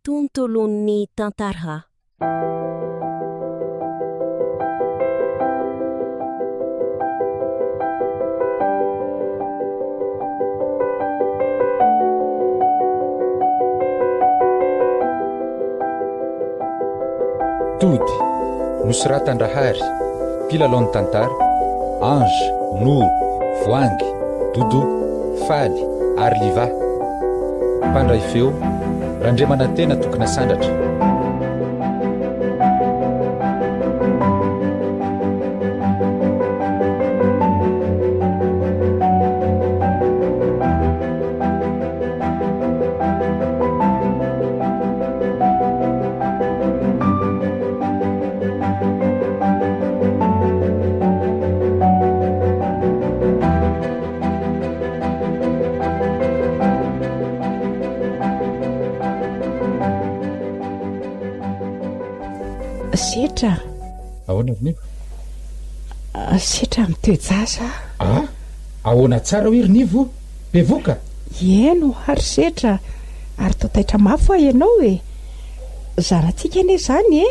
Tontolon'ny tantara. Tody, nosoratan-dRahary, mpilalao ny tantara, Ange, Noro, Voahangy, Doudou, Faly ary Liva. Mpandray feo, Randriamanantena Tokinasandratra. Setra. Ahoana ry Nivo? Setra mitoe-jaza. Ah, ahoana tsara hoy ry Nivo? Bevoka? Eny hoa ry Setra, ary toa taitra mafy hoa ianao e! Zanatsika anie izany e!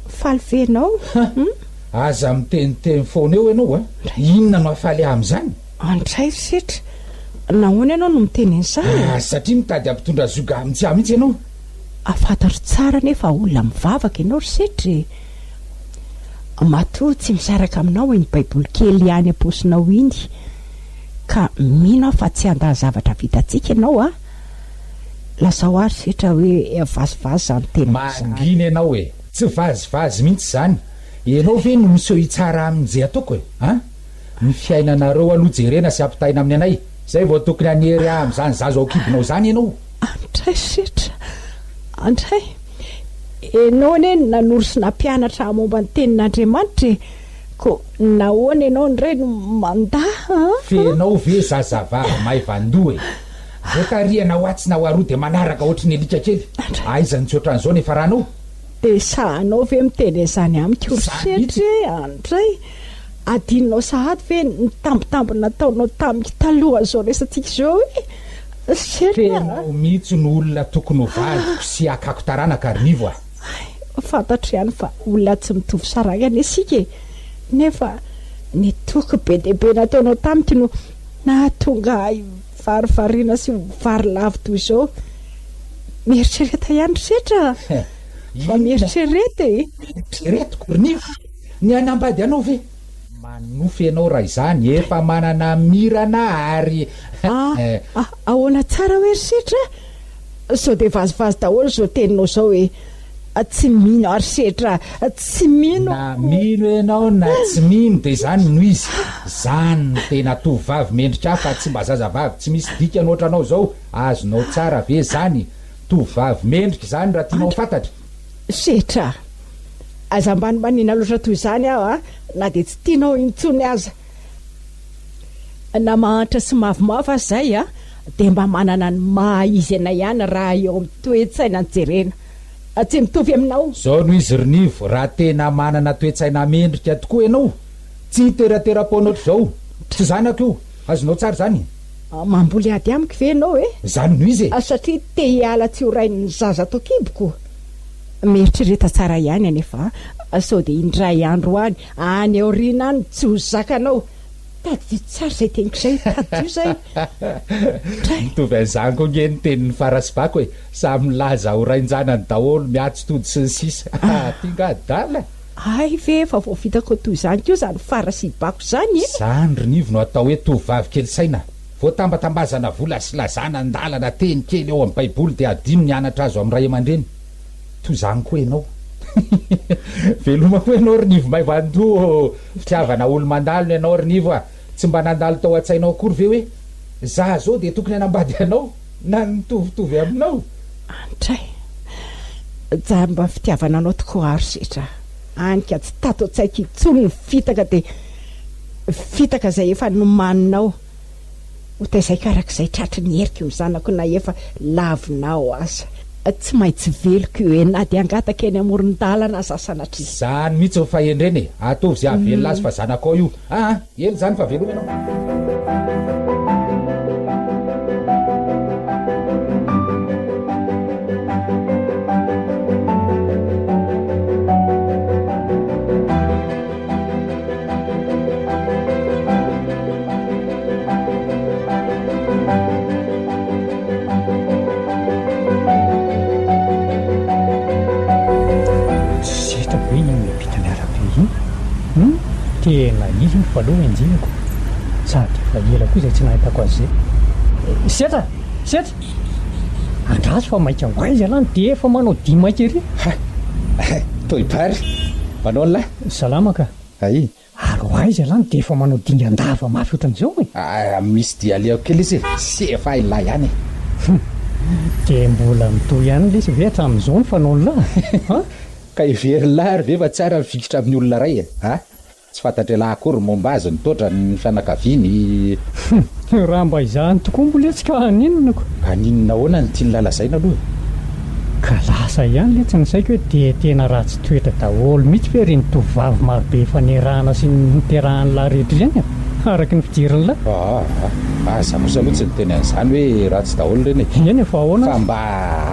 Faly ve ianao? Hum? Aza miteniteny foana eo ianao a! Inona no hahafaly ahy amin'izany? Andray ry Setra, nahoana ianao no miteny an'izany e? Ah, satria mitady hampitondra zioga amintsy ahy mihitsy ianao. Fantatro tsara anie fa olona mivavaka ianao ry Setra e! Matoa tsy misaraka aminao iny baiboly kely any am-paosinao iny. Ka mino aho fa tsy handà zavatra vitantsika ianao a! Lazao ary Setra hoe vazivazy izany teninao izany. Mangina ianao e! Tsy vazivazy mihitsy izany! Ianao ve no miseho hitsara amin'izay ataoko e? An? Ny fiainanareo aloha jerena sy ampitaina amin'ny anay, izay vao tokony hanery ahy amin'izany zaza ao an-kibonao izany ianao! Andray Setra! Andray! Ianao anie no nanoro sy nampianatra ahy momba ny tenin'Andriamanitra e! Koa nahoana ianao indray no mandà an? F'enao ve zazavavy maivan-doha e! Vao tarihana ho atsy na ho aroa dia manaraka ohatry ny alika kely. Aiza no tsy ohatran'izao ny hiafaranao? Dia sahanao ve miteny an'izany amiko ry Izany mihitsy Setry e! Andray! Adinonao sahady ve ny tambitamby nataonao tamiko talohan'izao resatsika izao e? Setry a! F'enao mihitsy no olona tokony ho vadiko sy hakako taranaka ry Nivo a! Hay, fantatro ihany fa olona tsy mitovy saranga anie isika e! Nefa ny toky be dia be nataonao tamiko no nahatonga ahy varivarina sy ho varilavo toy izao. Mieritrereta ihany ry Setra a! Mba mieritrereta e! Eritreretiko ry Nivo, ny hanambady anao ve? Manonofy ianao raha izany, efa manana mirana ary. Ah, ahoana tsara hoe ry Setra? Sao dia vazivazy daholo izao teninao izao e! Tsy mino aho ry Setra a! Tsy mino Na aho! mino ianao na tsy mino dia izany no izy. Izany no tena tovovavy mendrika ahy fa tsy mba zazavavy tsy misy dikany ohatranao izao. Azonao tsara ve izany? Tovovavy mendrika izany raha tianao ho fantatra. Setra a! Aza ambanimbaniana loatra toy izany aho a! Na dia tsy tianao intsony aza. Na mahantra sy mavomavo aza izay a, dia mba manana ny maha izy anay ihany raha eo amin'ny toe-tsaina no jerena. Tsy mitovy aminao. Zao no izy ry Nivo, raha tena manana toe-tsaina mendrika tokoa ianao, tsy hiterateram-poana ohatr'izao. Tsy zanako io. Azonao tsara izany? Mamboly ady amiko ve ianao e? Izany no izy e! Satria te hiala tsy ho rain'ny zaza ato an-kiboko? Mieritrereta tsara ihany anefa a, sao dia indray andro any, any aoriana any tsy ho zakanao. Tadidio tsara izay teniko izay, tadidio izay. Dray. Mitovy an'izany koa nge ny tenin'i Fara sy Bako e! Samy milaza ho rain-janany daholo, miantso tody sy ny sisa. Ty nga adala? Hay ve efa voafitaka ho toy izany koa izany Fara sy Bako izany e? Izany ry Nivo no atao hoe tovovavy kely saina. Voatambatambazana vola sy lazana an-dalana teny kely ao amin'ny baiboly dia adino ny anatra azo amin'ny ray aman-dreny. Toy izany koa ianao. Veloma koa ianao ry Nivo maivan-doha ô! Fitiavana olo-mandalo ny anao ry Nivo a! Tsy mba nandalo tao an-tsainao akory ve hoe za zao dia tokony hanambady anao na ny mitovitovy aminao? Andray! Jary mba fitiavana anao tokoa aho ry Setra a! Any ka tsy tato an-tsaiko intsony ny fitaka dia fitaka izay efa nomaninao. Ho taizaiko araka izay tratry ny heriko ny zanako na efa lavinao aza. Tsy maintsy veloko io e, na dia hangataka eny amoron-dalana aza sanatria. Zany mihitsy ny fahendrena e! Ataovy izay hahavelona azy fa zanakao io. Aa! Ela izany fa veloma ianao. izy iny fa aleo enjehiko. Sady efa ela koa izay tsy nahitako azy izay. Setra! Setra! Andraso fa maika ho aiza ialahy no dia efa manao dihy maika ery? Ha! Tohibary! Manao an'lah? Salama ka! Hay! Ary ho aiza ialahy no dia efa manao dingan-dava mafy ohatran'izao e? Ah, misy dia alehako kely izy e! Tsy efa hay lahy ihany e! Hum! Dia mbola mitohy ihany lesy ve hatramin'izao ny fanaon'lah? Ha? Ka heverin'lah ary ve fa tsara ny mifikitra amin'ny olona iray e? Ha? Tsy fantatr'ialahy akory ny momba azy, ny toetrany, ny fianakaviany. Hum! Raha mba izany tokoa mbola etsy ka haninona ko? Haninona ahoana no tian'lah lazaina aloha e? Ka lasa ihany letsy ny saiko hoe dia tena ratsy toetra daholo mihitsy ve ireny tovovavy marobe efa niarahana sy niterahan'lah rehetra ireny e? Araka ny fijerin'lah. Aa! Aza kosa aloha tsy niteny an'izany hoe ratsy daholo ireny e! Eny e, fa ahoana Fa mba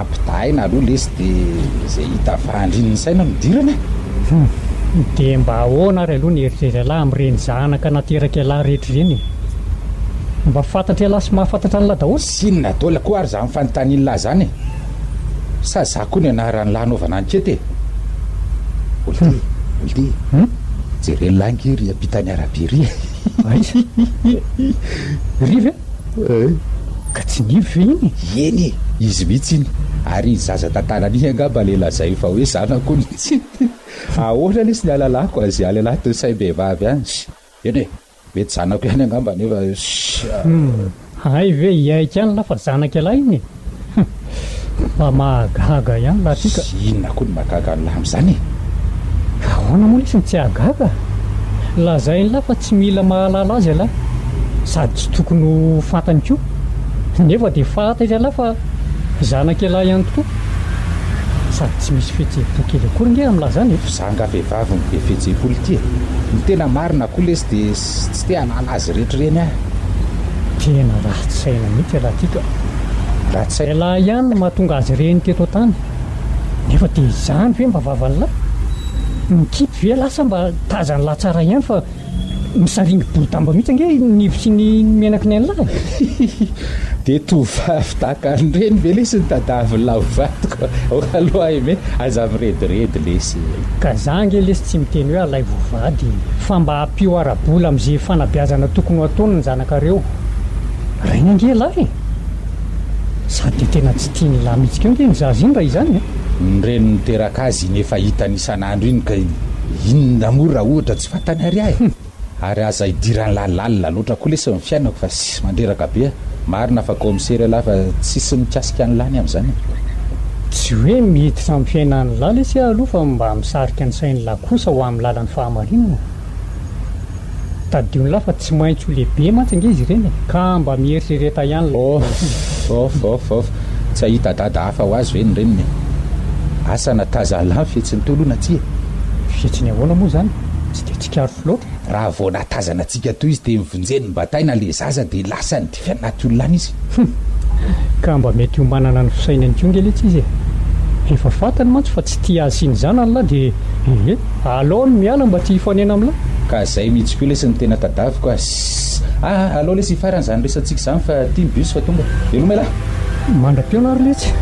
ampitahaina aloha lesy dia izay hita fa andrin'ny saina no idirana e! Hum! Dia mba ahoana ary aloha ny eritreritr'ialahy amin'ireny zanaka naterak'ialahy rehetra ireny e? Mba fantatr'ialahy sy mahafantatra an'lah daholo? Tsy inona dôla koa ary zany fanontanian'lah zany e! Sa za koa ny anaran'lah anaovana ankety e! Oldy, Oldy, jeren'lah ange ry ampitan'ny arabe ry e! Aiza? Ry ve? Ka tsy Nivo ve iny e? Eny e! Izy mihitsy iny! Ary iny zaza tantanany iny angamba le lazainy fa hoe zanako mihitsy iny! Ahoana lesy ny ahalalako azy any anatin'ny saim-behivavy any? Eny e! Mety zanako ihany angamba nefa Humm, hay ve hiaiky ihany lah fa zanak'ialahy iny e! Humm, mba mahagaga ihany lah ty ka. Inona koa no mahagaga an'lah amin'izany e? Ahoana moa lesy no tsy hahagaga? Lazain'lah fa tsy mila mahalala azy ialahy, sady tsy tokony ho fantany koa, nefa dia fantatr'ialahy fa zanak'ialahy ihany tokoa. Sady tsy misy fihetseham-po kely akory nge amin'lah zany e! Za nga vehivavy no be fihetseham-po lty e! Ny tena marina koa lesy dia tsy te hahalala azy rehetra ireny aho. Tena ratsy saina mihitsy ialahy ty ka. Ratsy saina. Ialahy ihany no mahatonga azy ireny teto an-tany. Nefa dia izany ve mba vavan'lah? Mikipy ve ialahy sa mba tazan'lah tsara ihany fa Misaringy boridamba mihitsy ange i Nivo sy ny menaky ny an'lah e! Dia tovovavy tahaka an'ireny ve lesy no tadavin'lah ho vadiko? Aoka aloha Aimé, aza mirediredy lesy e! Ka za ange lesy tsy miteny hoe alaivo ho vady e! Fa mba ampio ara-bola amin'izay fanabeazana tokony ho ataony ny zanakareo. Rainy ange ialahy e! Sady dia tena tsy tian'lah mihitsy koa ange ny zaza iny raha izany e! Ny reny niteraka azy iny efa hitany isan'andro iny ka inona moa raha ohatra tsy fantany ary ahy e! Ary aza idiran'lah lalina loatra koa lesy ny fiainako fa sisy mandreraka be a! Marina fa kaomisera elah fa tsisy mikasika an'lah ny amin'izany e! Tsy hoe miditra amin'ny fiainan'lah lesy aho aloha fa mba misarika ny sain'lah kosa ho amin'ny lalan'ny fahamarinana. Tadidion'lah fa tsy maintsy ho lehibe mantsy ange izy ireny e! Ka mba mieritrereta ihany lah. Off off off off tsy hahita dada hafa ho azy ve ny reniny e! Asa na tazan'lah ny fihetsiny teo aloha na tsia e! Fihetsiny ahoana moa izany? Tsy dia tsikarotro loatra. Raha vao nahatazana antsika teo izy dia nivonjeny nibataina ilay zaza dia lasa nidify anaty olona any izy. Hum! Ka mba mety ho manana ny fisainany koa nge letsy izy e! Efa fantany mantsy fa tsy tia azy sy ny zanany lah dia ehe! Alao ny miala mba tsy hifanena amin'lah. Ka zay mihitsy koa lesy no tena tadaviko a! Ss! Ah! Alao lesy hifarana izany resatsika izany fa ty ny bus fa tonga. Veloma elah! Mandra-pihaona ary letsy!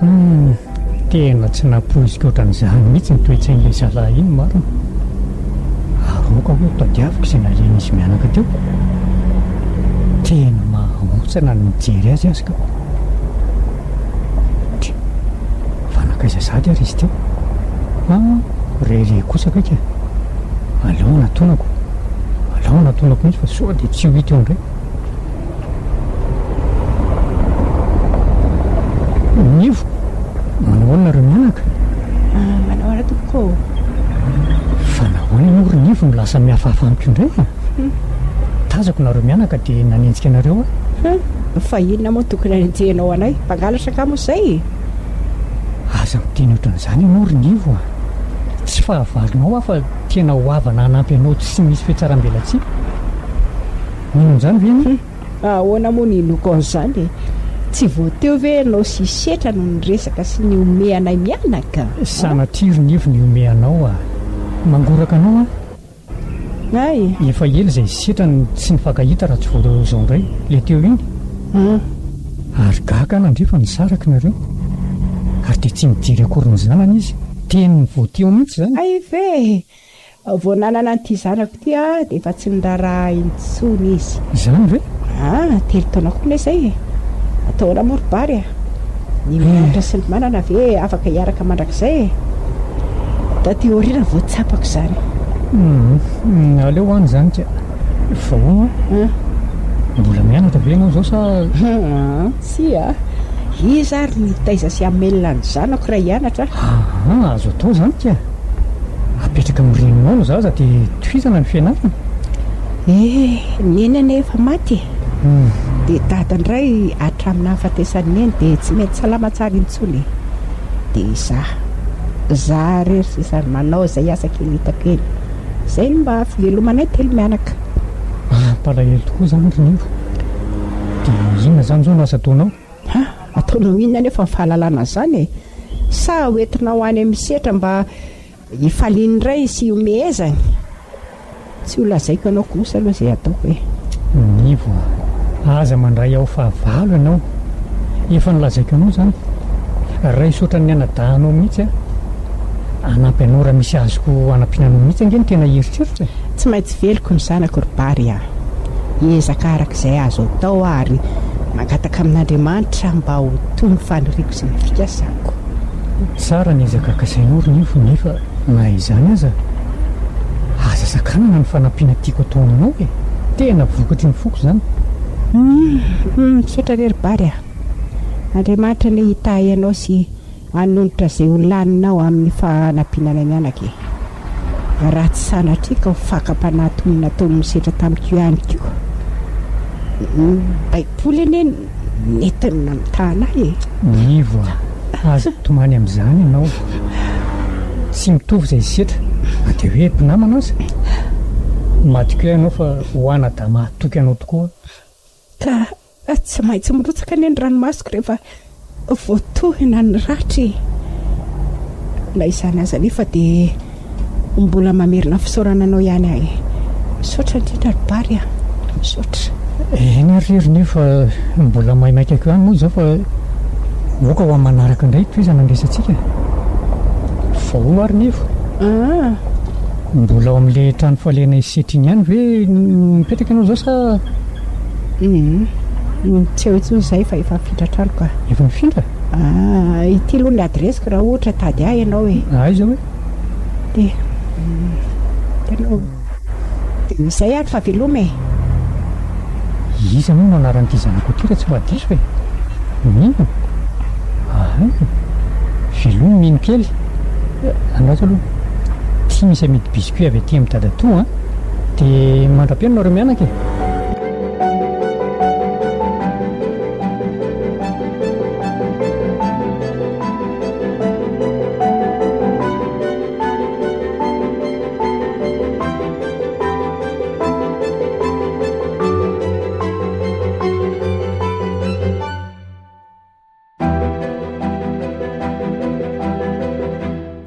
Humm, tena tsy nampoiziko ohatran'izany mihitsy ny toe-tsain'ilay zalahy iny marina. Ary aoka hoe tadiaviko izay nalehan'izy mianaka teo. Tena mahaontsana ny mijery azy aza ka. Tsia, fa nankaiza sahady ary izy teo? Ah, rehareha kosa akaiky e. Aleo hanatonako. Aleo hanatonako mihitsy fa sao dia tsy ho hita eo indray. Nivo, manao ahoana nareo mianaka? Ah, manao ahoana tompoko ô? Fa nahoana ianao ry Nivo no lasa mihafahafa amiko indray e? Tazako nareo mianaka dia nanenjika anareo aho. Hum, fa inona moa no tokony hanenjehanao anay? Mpangalatra angaha moa izay e? Aza miteny ohatran'izany ianao ry Nivo a! Tsy fahavalonao aho fa tena ho havana hanampy anao tsy misy fihatsarambelatsihy. Mino an'izany ve ianao? Ahoana moa no hinoako an'izany e? Tsy vao teo ve ianao sy i Setra no niresaka sy nihomehy anay mianaka? Sanatria ry Nivo nihomehy anao ah! Mangoraka anao aho. Hay! Efa ela izay Setra no tsy nifankahita raha tsy vao izao indray, ilay teo iny. Hum. Ary gaga aho nandre fa nisaraka nareo. Ary dia tsy nijery akory ny zanany izy. Teniny vao teo mihitsy izany. Hay ve e! Vao nanana an'ity zanako ity aho dia efa tsy niraharaha ahy intsony izy. Izany ve? Ah, telo taona koa anie izay e! Atao ahoana moa ry Bary a? Ny mianatra sy ny manana ve afaka hiaraka mandrakizay e? Taty aoriana vao tsapako izany. Hum, aleo any izany ka. Fa hono an? Mbola mianatra ve ianao izao sa? Hum, tsia. Iza ary no hitaiza sy hamelona ny zanako raha hianatra aho? Aa, azo atao izany ka. Apetraka amin'ny reninao ny zaza dia tohizana ny fianarana. Eh, Neny anie efa maty e. Dia Dada indray hatramin'ny nahafatesan'i Neny dia tsy mety salama tsara intsony e. Dia izaho, izaho irery sisa no manao izay asa kely hitako eny. Izay no mba fivelomanay telo mianaka. Mampalahelo tokoa izany ry Nivo. Dia inona izany izao no asa ataonao? Ha! Ataonao inona anefa ny fahalalana an'izany e? Sa hoentinao any amin'ny setra mba hifaliany indray sy hihomehezany? Tsy ho lazaiko anao kosa aloha izay ataoko e! Nivo a! Aza mandray aho fahavalo ianao. Efa nolazaiko anao izany. Raiso ohatran'ny anadahinao mihitsy aho. Hanampy anao raha misy azoko hanampiana anao mihitsy ange no tena eritreritro e! Tsy maintsy veloko ny zanako ry Bary a! Hiezaka araka izay azo atao aho ary mangataka amin'Andriamanitra mba ho to ny faniriako sy ny fikasako. Tsara ny ezaka kasainao ry Nivo nefa na izany aza aza sakanana ny fanampiana tiako atao aminao e! Tena vokatry ny foko izany. Hum misaotra re ry Bary a! Andriamanitra anie hitahy anao sy Hanonitra izay ho laninao amin'ny fanampiana anay mianaka e! Raha tsy sanatria ka ho fakam-panahy toy ny nataon'i Misetra tamiko ihany koa. Ny Baiboly anie nentiny namitahana ahy e! Nivo a! Aza mitomany amin'izany ianao. Tsy mitovy izay setra na dia hoe mpinamana aza. Matokia ianao fa ho anadahy mahatoky anao tokoa aho. Ka Tsy maintsy mirotsaka anie ny ranomasoko rehefa voatohina ny ratra e! Na izany aza anefa dia mbola mamerina fisaorana anao ihany aho e! Misaotra indrindra ry Bary a! Misaotra. Eny ary ry nefa mbola maimaika ko ihany moa izao fa oka ho amin'ny manaraka indray tohizana ny resatsika e! Fa hono ary Nivo? Ah! Mbola ao amin'ilay trano falehanay setra iny ihany ve no mipetraka ianao izao sa? Humm, tsy eo intsony izahay fa efa nifindra trano ka. Efa nifindra? Ah, ity aloha ny adiresiko raha ohatra hitady ahy ianao e. Aiza hoe? Dia, hitanao, dia izay ary fa veloma e. Iza moa no anaran'ity zanako ity raha tsy mba diso e? Mino? Ahay, velomy Mino kely. Andraso aloha, ity misy amidy biscuit avy aty amin'i dadatoa an. Dia mandra-pihaino nareo mianaka e.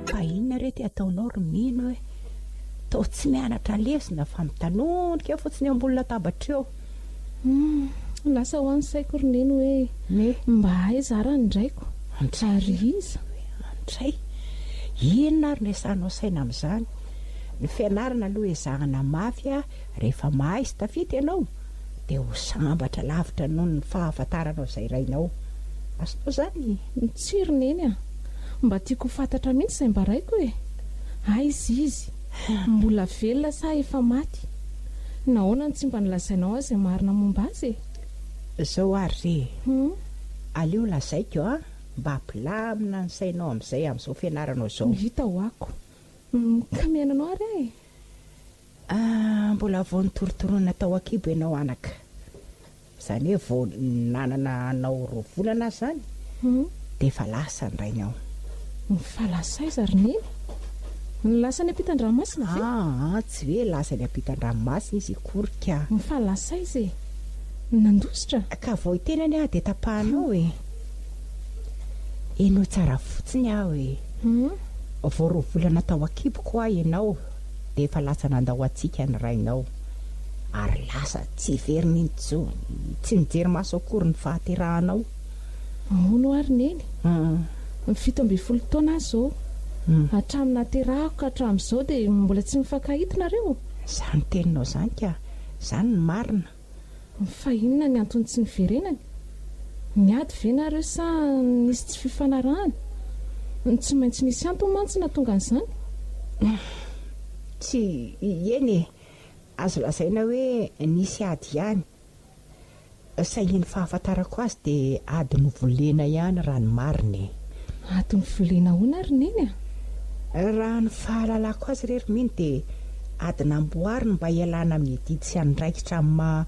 Fa inona re ty ataonao ry Mino e? Toa tsy mianatra lesona fa mitanondrika eo fotsiny eo ambony latabatra eo. Humm, lasa hoa ny saiko ry Neny hoe mba aiza ara ny raiko? Ary iza? Andray, inona ary no esahanao saina amin'izany? Ny fianarana aloha ezahana mafy rehefa mahay sy tafita ianao dia ho sambatra lavitra noho ny fahafantaranao izay rainao. Azonao izany? Tsia ry Neny a! Mba tiako ho fantatra mihitsy izay mba raiko e! Aiza izy? Mbola velona sa efa maty? Nahoana no tsy mba nolazainao ahy izay marina momba azy e? Izao ary re e! Aleo lazaiko a! Mba hampilamina ny sainao amin'izay amin'izao fianaranao izao. Vita ho'ako. Ka mihaino anao ary aho e! Ah, mbola vao notorotoronina tao an-kibo ianao anaka. Izany hoe vao nanana anao roa volana aza izany dia efa lasa ny rainy ao. Fa lasa aiza ry Neny? Lasa any ampitan-dranomasina ve? Aa, tsy hoe lasa any ampitan-dranomasina izy akory ka. Fa lasa aiza e? Nandositra? Ka vao hiteny anie aho dia tapahanao e. Henoy tsara fotsiny aho e. Vao roa volana tao an-kiboko hoa ianao dia efa lasa nandao antsika ny rainao. Ary lasa tsy hiverina intsony, tsy nijery maso akory ny fahaterahanao. Ahoana hoa ry Neny? 17 taona aho izao. Hatramin'ny nahaterahako ka hatramin'izao dia mbola tsy mifankahita nareo? Izany teninao izany ka! Izany no marina. Fa inona ny antony tsy niverenany? Niady ve nareo sa nisy tsy fifanarahana? Tsy maintsy nisy antony mantsy nahatonga an'izany. Tsy, eny e, azo lazaina hoe nisy ady ihany. Saingy ny fahafantarako azy dia ady novolena ihany raha ny marina e. Ady novolena ahoana ry Neny a? Raha ny fahalalako azy re ry Mino dia ady namboariny mba hialana amin'ny adidy sy andraikitra amin'ny maha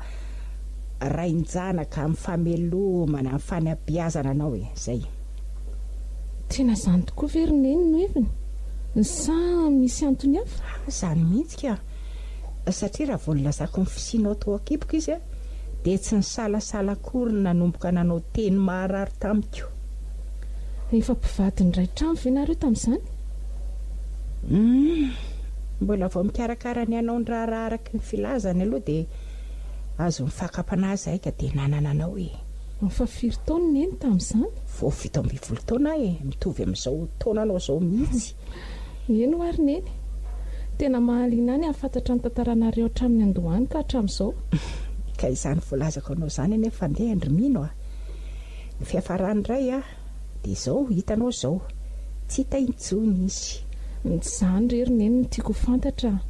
rain-janaka, amin'ny famelomana, amin'ny fanabeazana anao e. Izay. Tena izany tokoa ve ry Neny no heviny? Sa misy antony hafa? Ha, izany mihitsy ka. Satria raha vao nilazako ny fisianao tao an-kiboko izy dia tsy nisalasala akory nanomboka nanao teny maharary tamiko. Efa mpivady niray trano ve nareo tamin'izany? Humm, mbola vao mikarakara ny hanao ny raharaha araka ny filazany aloha dia azon'ny fakam-panahy izahay ka dia nanana anao e. Efa firy taona i Neny tamin'izany? Vao 17 taona aho e, mitovy amin'izao taonanao izao mihitsy. Eny ho'a ry Neny. Tena mahaliana ahy ny hahafantatra ny tantaranareo hatramin'ny andohany ka hatramin'izao. Ka izany voalazako anao izany anefa andeha ry Mino a! Ny fiafarany indray a! Dia izao hitanao izao, tsy hita intsony izy. Tsy izany re ry Neny no tiako ho fantatra a!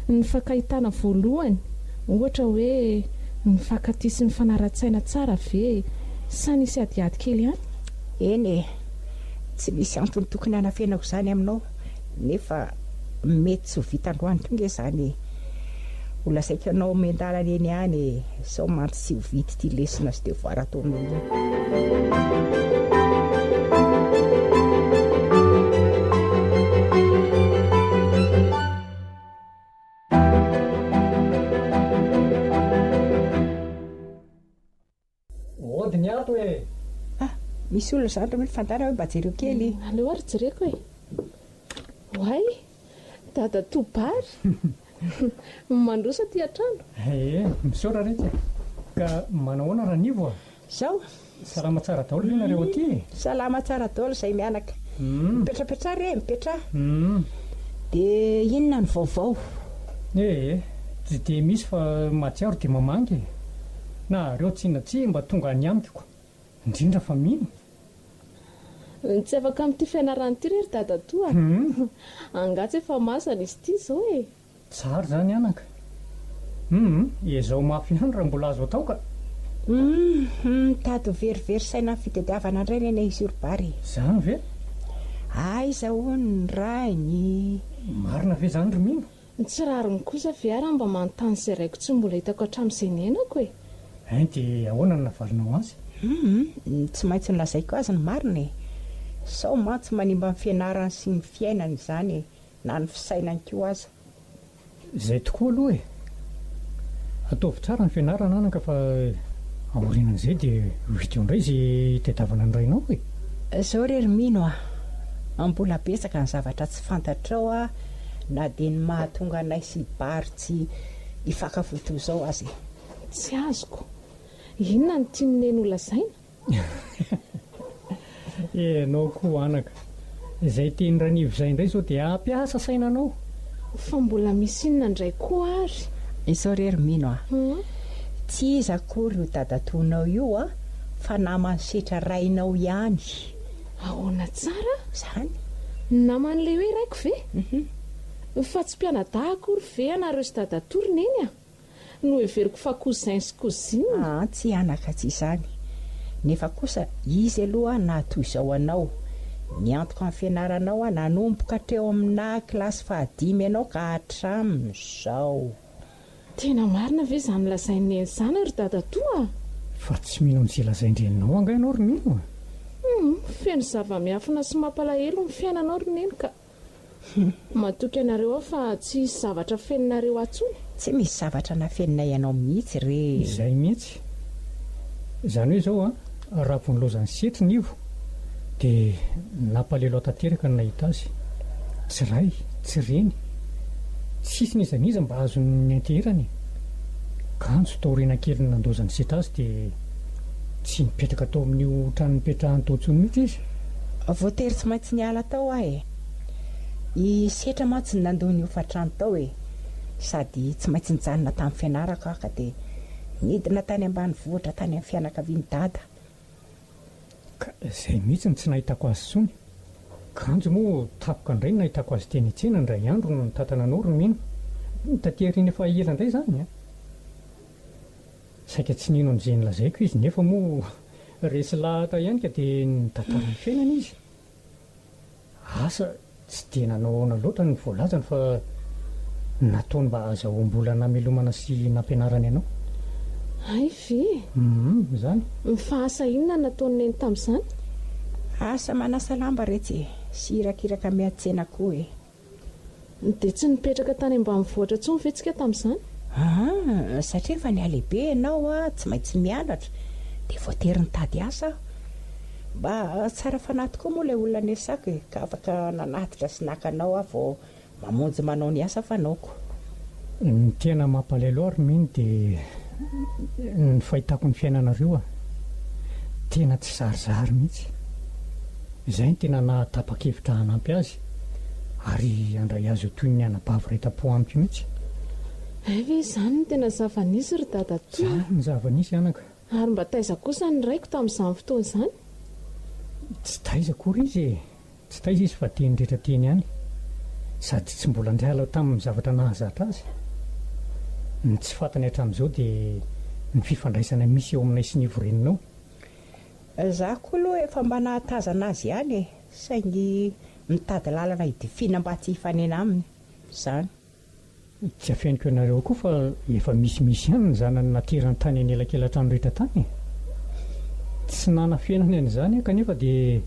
Ny nifankahitana voalohany, ohatra hoe nifankatia sy nifanara-tsaina tsara ve sa nisy adiady kely ihany? Eny e! Tsy misy antony tokony hanafenako izany aminao, nefa mety tsy ho vita androany koa nge izany e! Ho lazaiko anao miandalana eny ihany e! Sao mantsy tsy ho vita ity lesona sy devoir ataonao iny. Mody ny ato e! Ah, misy olona izany ry Fantana hoe mba jereo kely. Aleo ary jereko e! Oay! Dadatoa Bary! Mandroso aty an-trano. Ee, misaotra retsy e! Ka manahoana Ranivo a? Zao? Salama tsara daholo ve nareo aty e? Salama tsara daholo izay mianaka. Mipetrapetraha re e, mipetraha. Dia inona ny vaovao? Ee, tsy dia misy fa mahatsiaro dia mamangy e! Nareo tsinona tsy mba tonga any amiko ko! Indrindra fa mino. Tsy afaka amin'ity fianarana ity re ry dadatoa a! Angaha tsy efa masana izy ity izao e? Tsara izany anaka. Hum, ezao mafy ihany raha mbola azo atao ka. Hum, mitady ho verivery saina amin'ny fitadiavana indray ny anay izy io ry Bary e. Izany ve? Aiza hono ny rainy? Marina ve izany ry Mino? Tsy rariny kosa ve ary mba manontany izay raiko tsy mbola hitako hatramin'izay niainako e? Hein, dia ahoana no navalinao azy? Hum, tsy maintsy nolazaiko azy ny marina e. Sao mantsy manimba ny fianarany sy ny fiainany izany e. Na ny fisainany koa aza. Izay tokoa aloha e! Ataovy tsara ny fianarana anaka fa aorianan'izay dia ho hita eo indray izay hitadiavana ny rainao e! Izao re ry Mino a! Mbola betsaka ny zavatra tsy fantatrao a! Na dia ny mahatonga anay sy i Bary tsy hifankafo toy izao aza e! Tsy azoko. Inona no tian'i Neny holazaina? Ianao koa anaka. Izay teny Ranivo izay indray izao dia hampiasa saina anao. Fa mbola misy inona indray koa ary? Izao re ry Mino a! Tsy iza akory io dadatoanao io a, fa naman'i Setra rainao ihany. Ahoana tsara? Izany? Naman'ilay hoe raiko ve? Fa tsy mpianadahy akory ve ianareo sy dadatoa ry Neny a? Noheveriko fa cousin sy cousine. Aa tsy anaka tsy izany. Nefa kosa izy aloha naha toy izao anao. Niantoka ny fianaranao aho nanomboka hatreo amin'ny naha kilasy fahadimy anao ka hatramin'izao. Tena marina ve izany lazain'i Neny izany ry dadatoa a? Fa tsy mino an'izay lazain-dreninao angaha ianao ry Mino a? Humm, feno zava-miafina sy mampalahelo ny fiainanao ry Neny ka. Matoky anareo aho fa tsy hisy zavatra afeninareo ahy tsony. Tsy misy zavatra nafeninay anao mihitsy re. Izay mihitsy. Izany hoe izao an, raha vao nilaozan'i Setry ny Ivo dia nampalelo ahy tanteraka ny nahita azy. Tsy ray, tsy reny, tsisy n'iza n'iza mba azony nianteherana e. Kanjo taoriana kelin'ny nandaozan'i Setra azy dia tsy nipetraka tao amin'io trano nipetrahany tao intsony mihitsy izy. Voatery tsy maintsy niala tao aho e. I Setra mantsy no nandoa ny hofan-trano tao e. Sady tsy maintsy nijanona tamin'ny fianarako aho ka dia nidina tany ambanivohitra tany amin'ny fianakavian'i Dada. Ka izay mihitsy no tsy nahitako azy intsony. Kanjo moa tampoka indray no nahitako azy teny an-tsena indray andro no nitantana anao ry Mino. Taty aoriana efa ela indray izany an! Saika tsy nino an'izay nolazaiko izy nefa moa resy lahatra ihany ka dia nitantara ny fiainany izy. Asa, tsy dia nanao ahoana loatra ny voalazany fa nataony mba hahazahoam-bola namelomana sy nampianarany anao. Hay ve? Humm, izany. Fa asa inona no nataon'i Neny tamin'izany? Asa manasa lamba retsy e, sy irakiraka miantsena koa e. Dia tsy nipetraka tany ambanivohitra intsony ve tsika tamin'izany? Aa, satria efa nihalehibe ianao a, tsy maintsy mianatra, dia voatery nitady asa aho. Mba tsara fanahy tokoa moa ilay olona niasako e, ka afaka nanatitra sy naka anao aho vao mamonjy manao ny asa fanaoko. Ny tena mampalahelo ahy ry Mino dia ny fahitako ny fiainanareo a! Tena tsy zarizary mihitsy. Izay no tena nahatapa-kevitra hanampy azy ary handray azy ho toy ny anabavy iray tam-po amiko mihitsy. Hay ve izany no tena zava-nisy ry dadatoa? Izany no zava-nisy anaka. Ary mba taiza kosa ny raiko tamin'izany fotoana izany? Tsy taiza akory izy e! Tsy taiza izy fa teny rehetra teny ihany. Sady tsy mbola niala tamin'ny zavatra nahazatra azy. Ny tsy fantany hatramin'izao dia ny fifandraisana misy eo aminay sy ny Ivo reninao. Za koa aloha efa mba nahatazana azy ihany e, saingy mitady lalana hidifiana mba tsy hifanena aminy izany. Tsy afeniko anareo koa fa efa misimisy ihany ny zanany naterany tany anelakelantrano rehetra tany e! Tsy nanafenany an'izany aho kanefa dia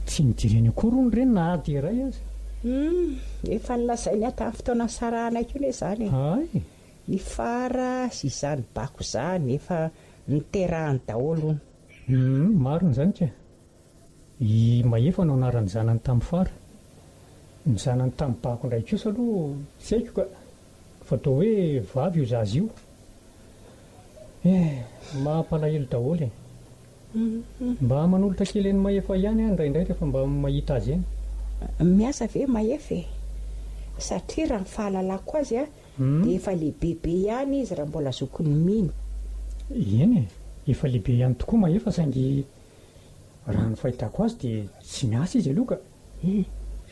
tsy nijereny akory hono ireny na ady iray aza. Humm, efa nolazainy ahy tamin'ny fotoana nisarahanay koa anie izany e! Hay! Ny fara sy izany bako izany efa niterahany daholo hono. Humm, marina izany ka! I Mahefa no anaran'ny zanany tamin'ny fara. Ny zanany tamin'ny bako indray kosa aloha tsy haiko ka! Fa toa hoe vavy io zaza io. Eh! Mampalahelo daholo e! Mba manolotra kely an'i Mahefa ihany aho indraindray rehefa mba mahita azy eny. Miasa ve Mahefa e? Satria raha ny fahalalako azy dia efa lehibebe ihany izy raha mbola zokin'ny mino. Eny e! Efa lehibe ihany tokoa Mahefa saingy Raha ny fahitako azy dia tsy miasa izy aloha ka.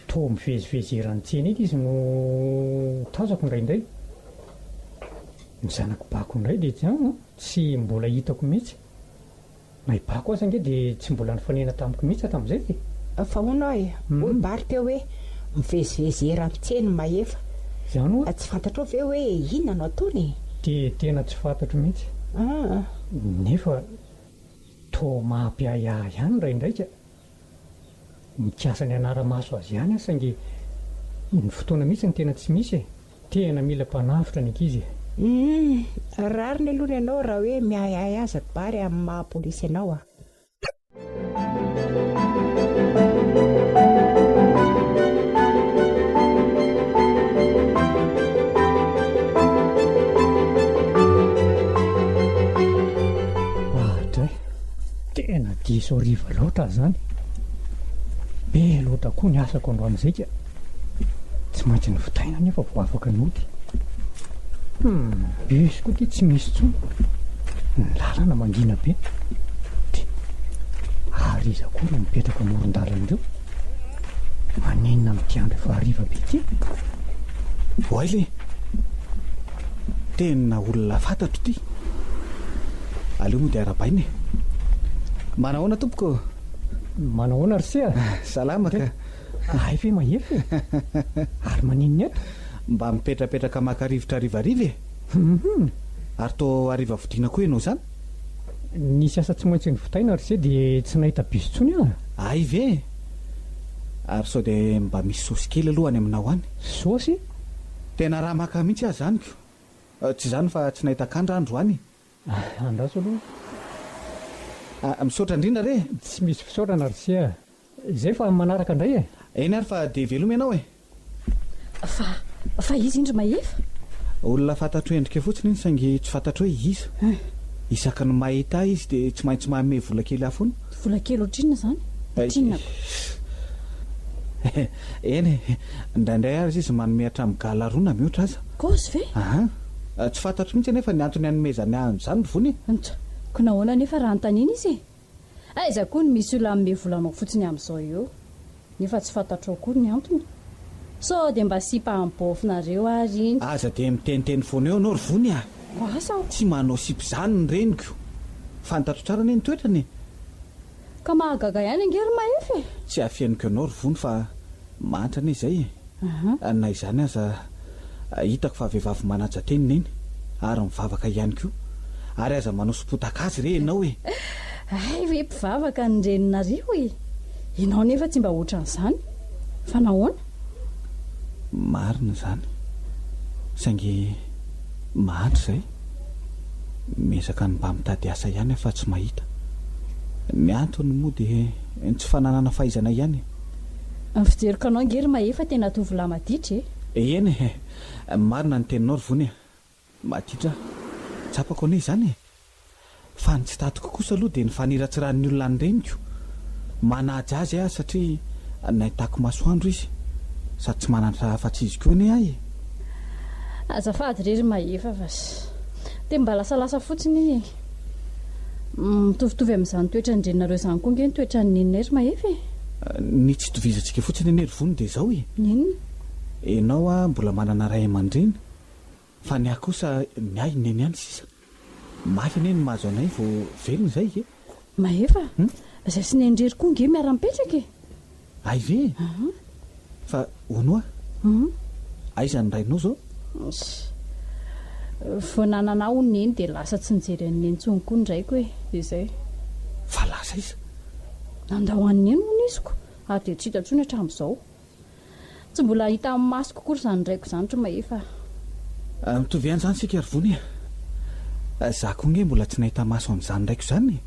Toa mivezivezy eran'ny tsena eny izy no tazako indraindray. Ny zanak'i Bako indray dia tsy an, tsy mbola hitako mihitsy. Na i Bako aza ange dia tsy mbola nifanena tamiko mihitsy hatramin'izay e. Fa hono aho e, hoy Bary teo hoe mivezivezy eran'ny tsena i Mahefa. Izany ho'a? Tsy fantatrao ve hoe inona no ataony e? Dia tena tsy fantatro mihitsy. Nefa Toa mampiahiahy ihany indraindray ka. Mikasa ny hanara-maso azy ihany aho saingy ny fotoana mihitsy no tena tsy misy e. Tena mila mpanavotra ny ankizy e. Humm, rariny aloha ny anao raha hoe miahiahy azy ry Bary amin'ny maha polisy anao a. Oadray, tena diso hariva loatra aho izany. Be loatra koa ny asako androany izay ka. Tsy maintsy novitaina anefa vao afaka nody. Hmm, bus koa ity tsy misy intsony. Ny lalana mangina be. Dia ary iza koa no mipetraka amoron-dalana ireo? Maninona amin'ity andro efa hariva be ity? Oay le! Tena olona fantatro ity. Aleo mody arahabaina e. Manahoana tompoko? Manahoana ry se a? Salama ka. Hay ve mahefa e? Ary maninona eto? Mba mipetrapetraka maka rivotra harivariva e. Ary toa hariva fodiana koa ianao izany? Nisy asa tsy maintsy novitaina ry se dia tsy nahita bus intsony aho. Hay ve? Ary sao dia mba misy saosy kely aloha any aminao any? Saosy? Tena raha maka mihitsy aho izany ko! Tsy izany fa tsy nahita kandra aho androany e! Andraso aloha. Misaotra indrindra re e! Tsy misy fisaorana ry se a! Izay fa manaraka indray e! Eny ary fa dia veloma ianao e! Fa, fa iza indry Mahefa? Olona fantatro endrika fotsiny iny saingy tsy fantatro hoe iza. Isaky ny mahita ahy izy dia tsy maintsy manome vola kely ahy foana. Vola kely ohatrinona izany? Ohatrinona ko? Eny e, indraindray aza izy manome hatramin'ny gala roa na mihoatra aza. Gôzy ve? Aha. Tsy fantatro mihitsy anefa ny antony anomezany ahy an'izany ry Vony e. Ntsa, ko nahoana anefa raha anontaniana izy e? Aiza koa no misy olona hanome vola anao fotsiny amin'izao eo, nefa tsy fantatrao akory ny antony? Sao dia mba sipa am'bôfinareo ary iny? Aza dia miteniteny foana eo ianao ry Vony a! Asa aho. Tsy manao sipa izany ny reniko. Fantatro tsara anie ny toetrany e! Ka mahagaga ihany ange ry Mahefa e! Tsy afeniko anao ry Vony fa mahantra anie izay e! Na izany aza hitako fa vehivavy manaja teny Neny ary mivavaka ihany koa. Ary aza manao sopotaka azy re ianao e! Hay ve mpivavaka ny reninareo e! Ianao nefa tsy mba ohatran'izany. Fa nahoana? Marina izany. Saingy mahantra izay. Miezaka ny mba mitady asa ihany aho fa tsy mahita. Ny antony moa dia ny tsy fananana fahaizana ihany e. Ny fijeriko anao ange ry Mahefa tena tovolahy maditra e! Eny e! Marina ny teninao ry Vony a! Maditra aho. Tsapako anie izany e! Fa ny tsy tantiko kosa aloha dia ny faniratsiran'ny olona ny reniko. Manaja azy aho satria nahitako masoandro izy. Sady tsy mananatra afa-tsy izy koa anie aho e! Azafady re ry Mahefa fa dia mba lasalasa fotsiny iny e! Mitovitovy amin'izany toetran-dreninareo izany koa ange ny toetran'i Neninay ry Mahefa e! Ny tsy itovizantsika fotsiny anie ry Vony dia izao e! Inona? Ianao mbola manana ray aman-dreny fa ny ahy kosa ny ahy i Neny ihany sisa. Mafy anie ny mahazo anay vao velona izay e! Mahefa, izay sy Neny irery koa ange miara-mipetraka e! Hay ve e! Fa hono hoa, aiza ny rainao izao? Vao nanana ahy hono Neny dia lasa tsy nijery an'i Neny intsony koa ny raiko e! Dia izay. Fa lasa aiza? Nandao an'i Neny hono izy ko, ary dia tsy hita intsony hatramin'izao. Tsy mbola hita amin'ny masoko akory izany raiko izany ry Mahefa a. Mitovy ihany izany isika ry Vony a. Za koa nge mbola tsy nahita maso an'izany raiko izany e.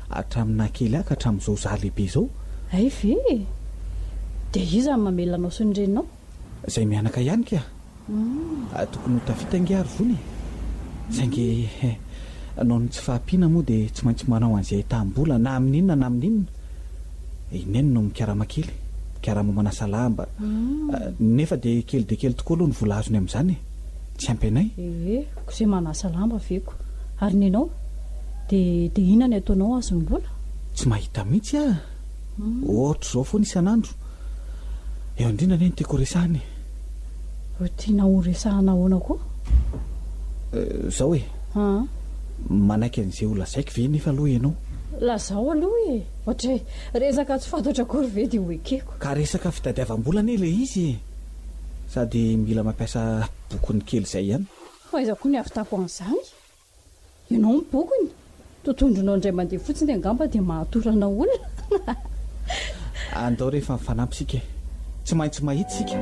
Hatramin'ny naha kely ahy ka hatramin'izao za lehibe izao. Hay ve e! Dia iza no mamelona anao sy ny reninao? Izay mianaka ihany ka. Tokony ho tafita ange ary Vony e! Saingy noho ny tsy fahampiana moa dia tsy maintsy manao an'izay ahitam-bola na amin'inona na amin'inona. I Neny no mikarama kely, mikarama manasa lamba. Nefa dia kely dia kely tokoa aloha ny vola azony amin'izany e! Tsy ampy anay. Ee, ko izay manasa lamba ve ko? Ary nenao? Dia dia inona ny ataonao azom-bola? Tsy mahita mihitsy aho. Ohatr'izao foana isan'andro. Eo indrindra anie no tiako horesahina e. Ho tianao horesahana ahoana koa? Izao e. Manaiky an'izay ho lazaiko ve nefa aloha ianao? Lazao aloha e! Ohatra hoe resaka tsy fantatro akory ve dia ho ekeko? Ka resaka fitadiavam-bola anie ilay izy e! Sady mila mampiasa bokony kely izay ihany. Fa aiza koa ny hahavitako an'izany? Ianao ny bokony? Totondronao indray mandeha fotsiny angamba dia mahatorana olona. Andao rehefa mifanampy isika e! Tsy maintsy mahita isika.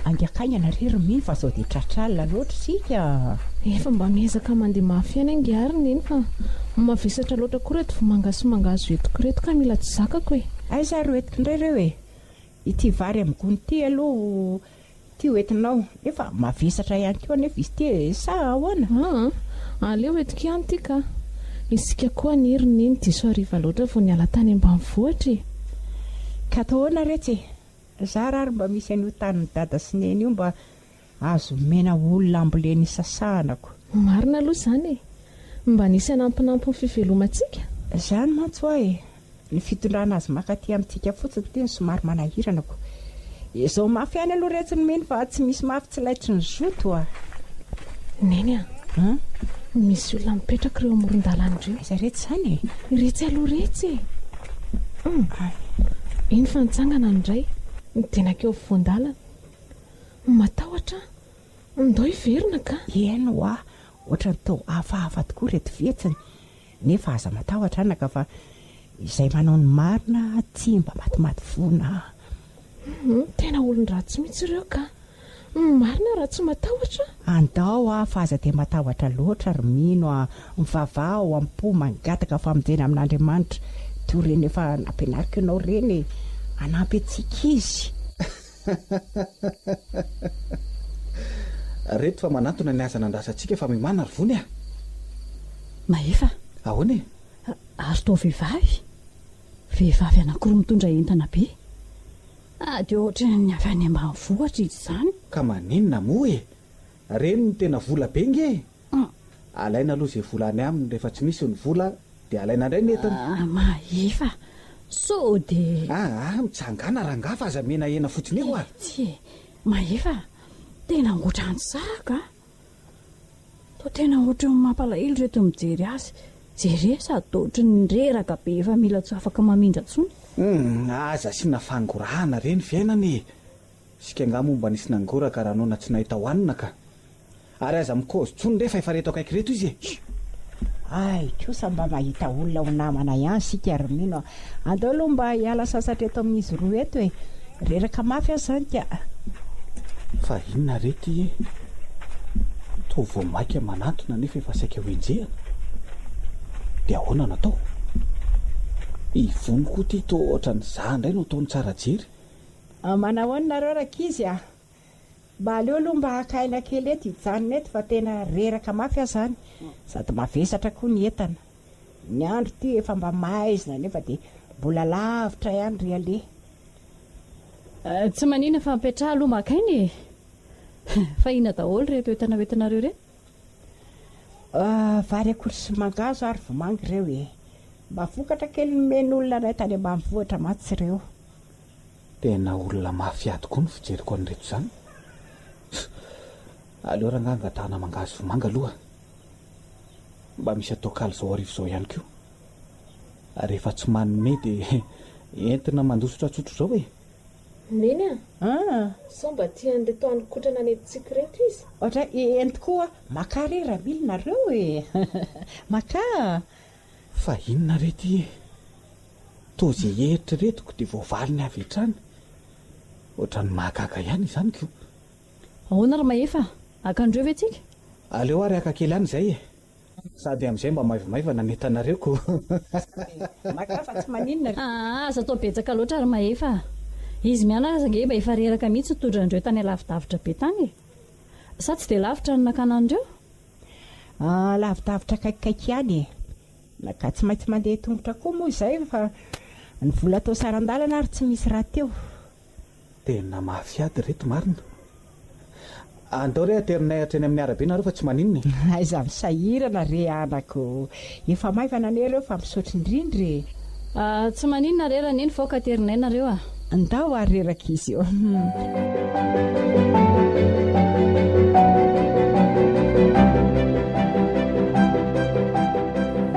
Haingakaingana re ry Mino fa sao dia tratra alina loatra isika a! Efa mba miezaka mandeha mafy ihany ange ary Neny fa mavesatra loatra koa ireto vomanga sy mangahazo entiko ireto ka mila tsy zakako e! Aiza ary ho entiko indray ireo e? Ity vary amin'ny gony ity aloha ity ho entinao, nefa mavesatra ihany koa anefa izy ity e, sa ahoana? Aa! Aleo entiko ihany ity ka! Isika koa anie ry Neny diso hariva loatra vao niala tany ambanivohitra e! Ka atao ahoana retsy e? Zara ary mba misy an'io tanin'i dada sy neny io mba azo omena olona ambolena isasahana ko. Marina aloha izany e! Mba nisy hanampinampy ny fivelomantsika? Izany mantsy hoa e! Ny fitondrana azy mankaty amintsika fotsiny ity no somary manahirana ko. Ezao mafy ihany aloha retsy ny mino fa tsy misy mafy tsy laitry ny zoto a! Neny a! Misy olona mipetraka ireo amoron-dalana ireo. Aiza retsy izany e? Iretsy aloha iretsy e! Hum! Iny fa nitsangana ny iray, dia nankeo afovoan-dalana. Matahotra aho. Ndao hiverina ka! Eny hoa! Ohatran'ny toa hafahafa tokoa ireto fihetsiny, nefa aza matahotra anaka fa izay manao ny marina tsy mba matimaty fona. Humm, tena olon-dratsy mihitsy ireo ka! Marina raha tsy matahotra? Andao aho fa aza dia matahotra loatra ry mino a! Mivavaha ao am-po mangataka famonjena amin'Andriamanitra toy ireny efa nampianariko ianao ireny e! Hanampy antsika Izy. Reto fa manantona ny aza nandrasantsika fa miomàna ry vony a! Mahefa. Ahoana e? Ary toa vehivavy? Vehivavy anankiroa mitondra entana be. Ah, dia ohatran'ny avy any ambanivohitra izy izany. Ka maninona moa e? Reny no tena vola be nge e! Alaina aloha izay vola any aminy rehefa tsy misy ny vola dia alaina indray ny entana. Ah, Mahefa, sao dia. Ah, ah, mitsangàna rangahy fa aza menahena fotsiny eo ah! Tsia e, Mahefa, tena ohatran'ny sahako ah! Toa tena ohatran'ny mampalahelo ireto mijery azy. Jereo sady toa ohatran'ny reraka be efa mila tsy afaka mamindra intsony. Humm, aza asiana fangorahana re ny fiainana e! Isika angaha moa mba nisy nangoraka raha noana tsy nahita hohanina ka! Ary aza mikaozy intsony re fa efa reto akaiky reto izy e! Hay kosa mba mahita olona ho namana ihany isika ry Mino a! Andao aloha mba hiala sasatra eto amin'izy roa eto e! Reraka mafy aho izany ka! Fa inona re ity e? Toa vao maika manantona nefa efa saika ho enjehina? Dia ahoana no atao? I Vony koa ity toa ohatran'ny izaho indray no ataony tsara jery. Manahoana nareo rankizy a! Mba aleo aloha mba haka aina kely eto hijanona eto fa tena reraka mafy aho izany, sady mavesatra koa ny entana. Ny andro ity efa mba maizina nefa dia mbola lavitra ihany ry aleha. Tsy manina fa mipetraha aloha maka aina e! Fa inona daholo ireto entana hoentinareo ireto? Vary akory sy mangahazo ary vomanga ireo e! Mba vokatra kely nomen'olona anay tany ambanivohitra mantsy ireo. Tena olona mafy ady koa ny fijeriko an'ireto izany. Aleo rangahy angatahana mangahazo vomanga aloha. Mba misy atao kaly izao hariva izao ihany koa. Rehefa tsy manome dia entina mandositra tsotra izao e! Neny a! Ah! Sao mba tian'ireto hanin-kotrana nentintsika ireto izy? Ohatra, eny tokoa, makà re Ramily nareo e! Makà! Fa inona re ity e? Toa izay eritreretiko dia voavaliny avy hatrany. Ohatran'ny mahagaga ihany izany ko. Ahoana ry Mahefa? Haka an'ireo ve tsika? Aleo ary haka kely any izay e. Sady amin'izay mba maivomaivana ny entanareo ko. Maka fa tsy maninona ry. Aa aza atao betsaka loatra ry Mahefa a. Izy mianaka aza ange mba efa reraka mihitsy nitondra an'ireo tany alavidavitra be tany e. Sa tsy dia lavitra ny nakana an'ireo? Aa lavidavitra akaikikaiky ihany e. Ka tsy maintsy mandeha tongotra koa moa izay fa ny vola atao saran-dalana ary tsy misy rahateo. Tena mafy ady reto marina. Andao re aterinay hatreny amin'ny arabe nareo fa tsy maninona e. Aiza misahirana re anaka ô. Efa maivana anie ireo fa misaotra indrindra e. Tsy maninona re Raneny fa aoka aterinay nareo a. Ndao ary re rankizy ô.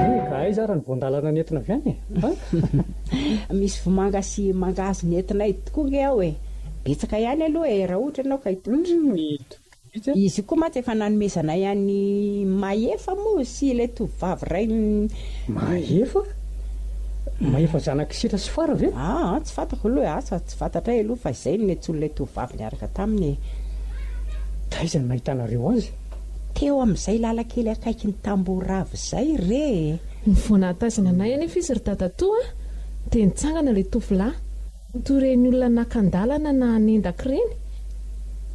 Eny ka aiza ary ny voan-dalana nentina avy any e? An? Misy vomanga sy mangahazo nentinay tokoa nge ao e! Betsaka ihany aloha e, raha ohatra ianao ka hitondra. Izy io koa mantsy efa nanomezanay an'i Mahefa moa sy ilay tovovavy iray. Mahefa? Mahefa zanak'i Sitra sy Fara ve? Aa, tsy fantako aloha e, asa tsy fantatray aloha fa izay no niantsoan'ilay tovovavy niaraka taminy e. Taiza no nahitanareo azy? Teo amin'izay lalan-kely akaikin'ny tamboho rava izay re e! Ny vao nahataizana anay anefa izy ry dadatoa a! Dia nitsangana ilay tovolahy. Toy ireny olona naka an-dalana na hanendaka ireny.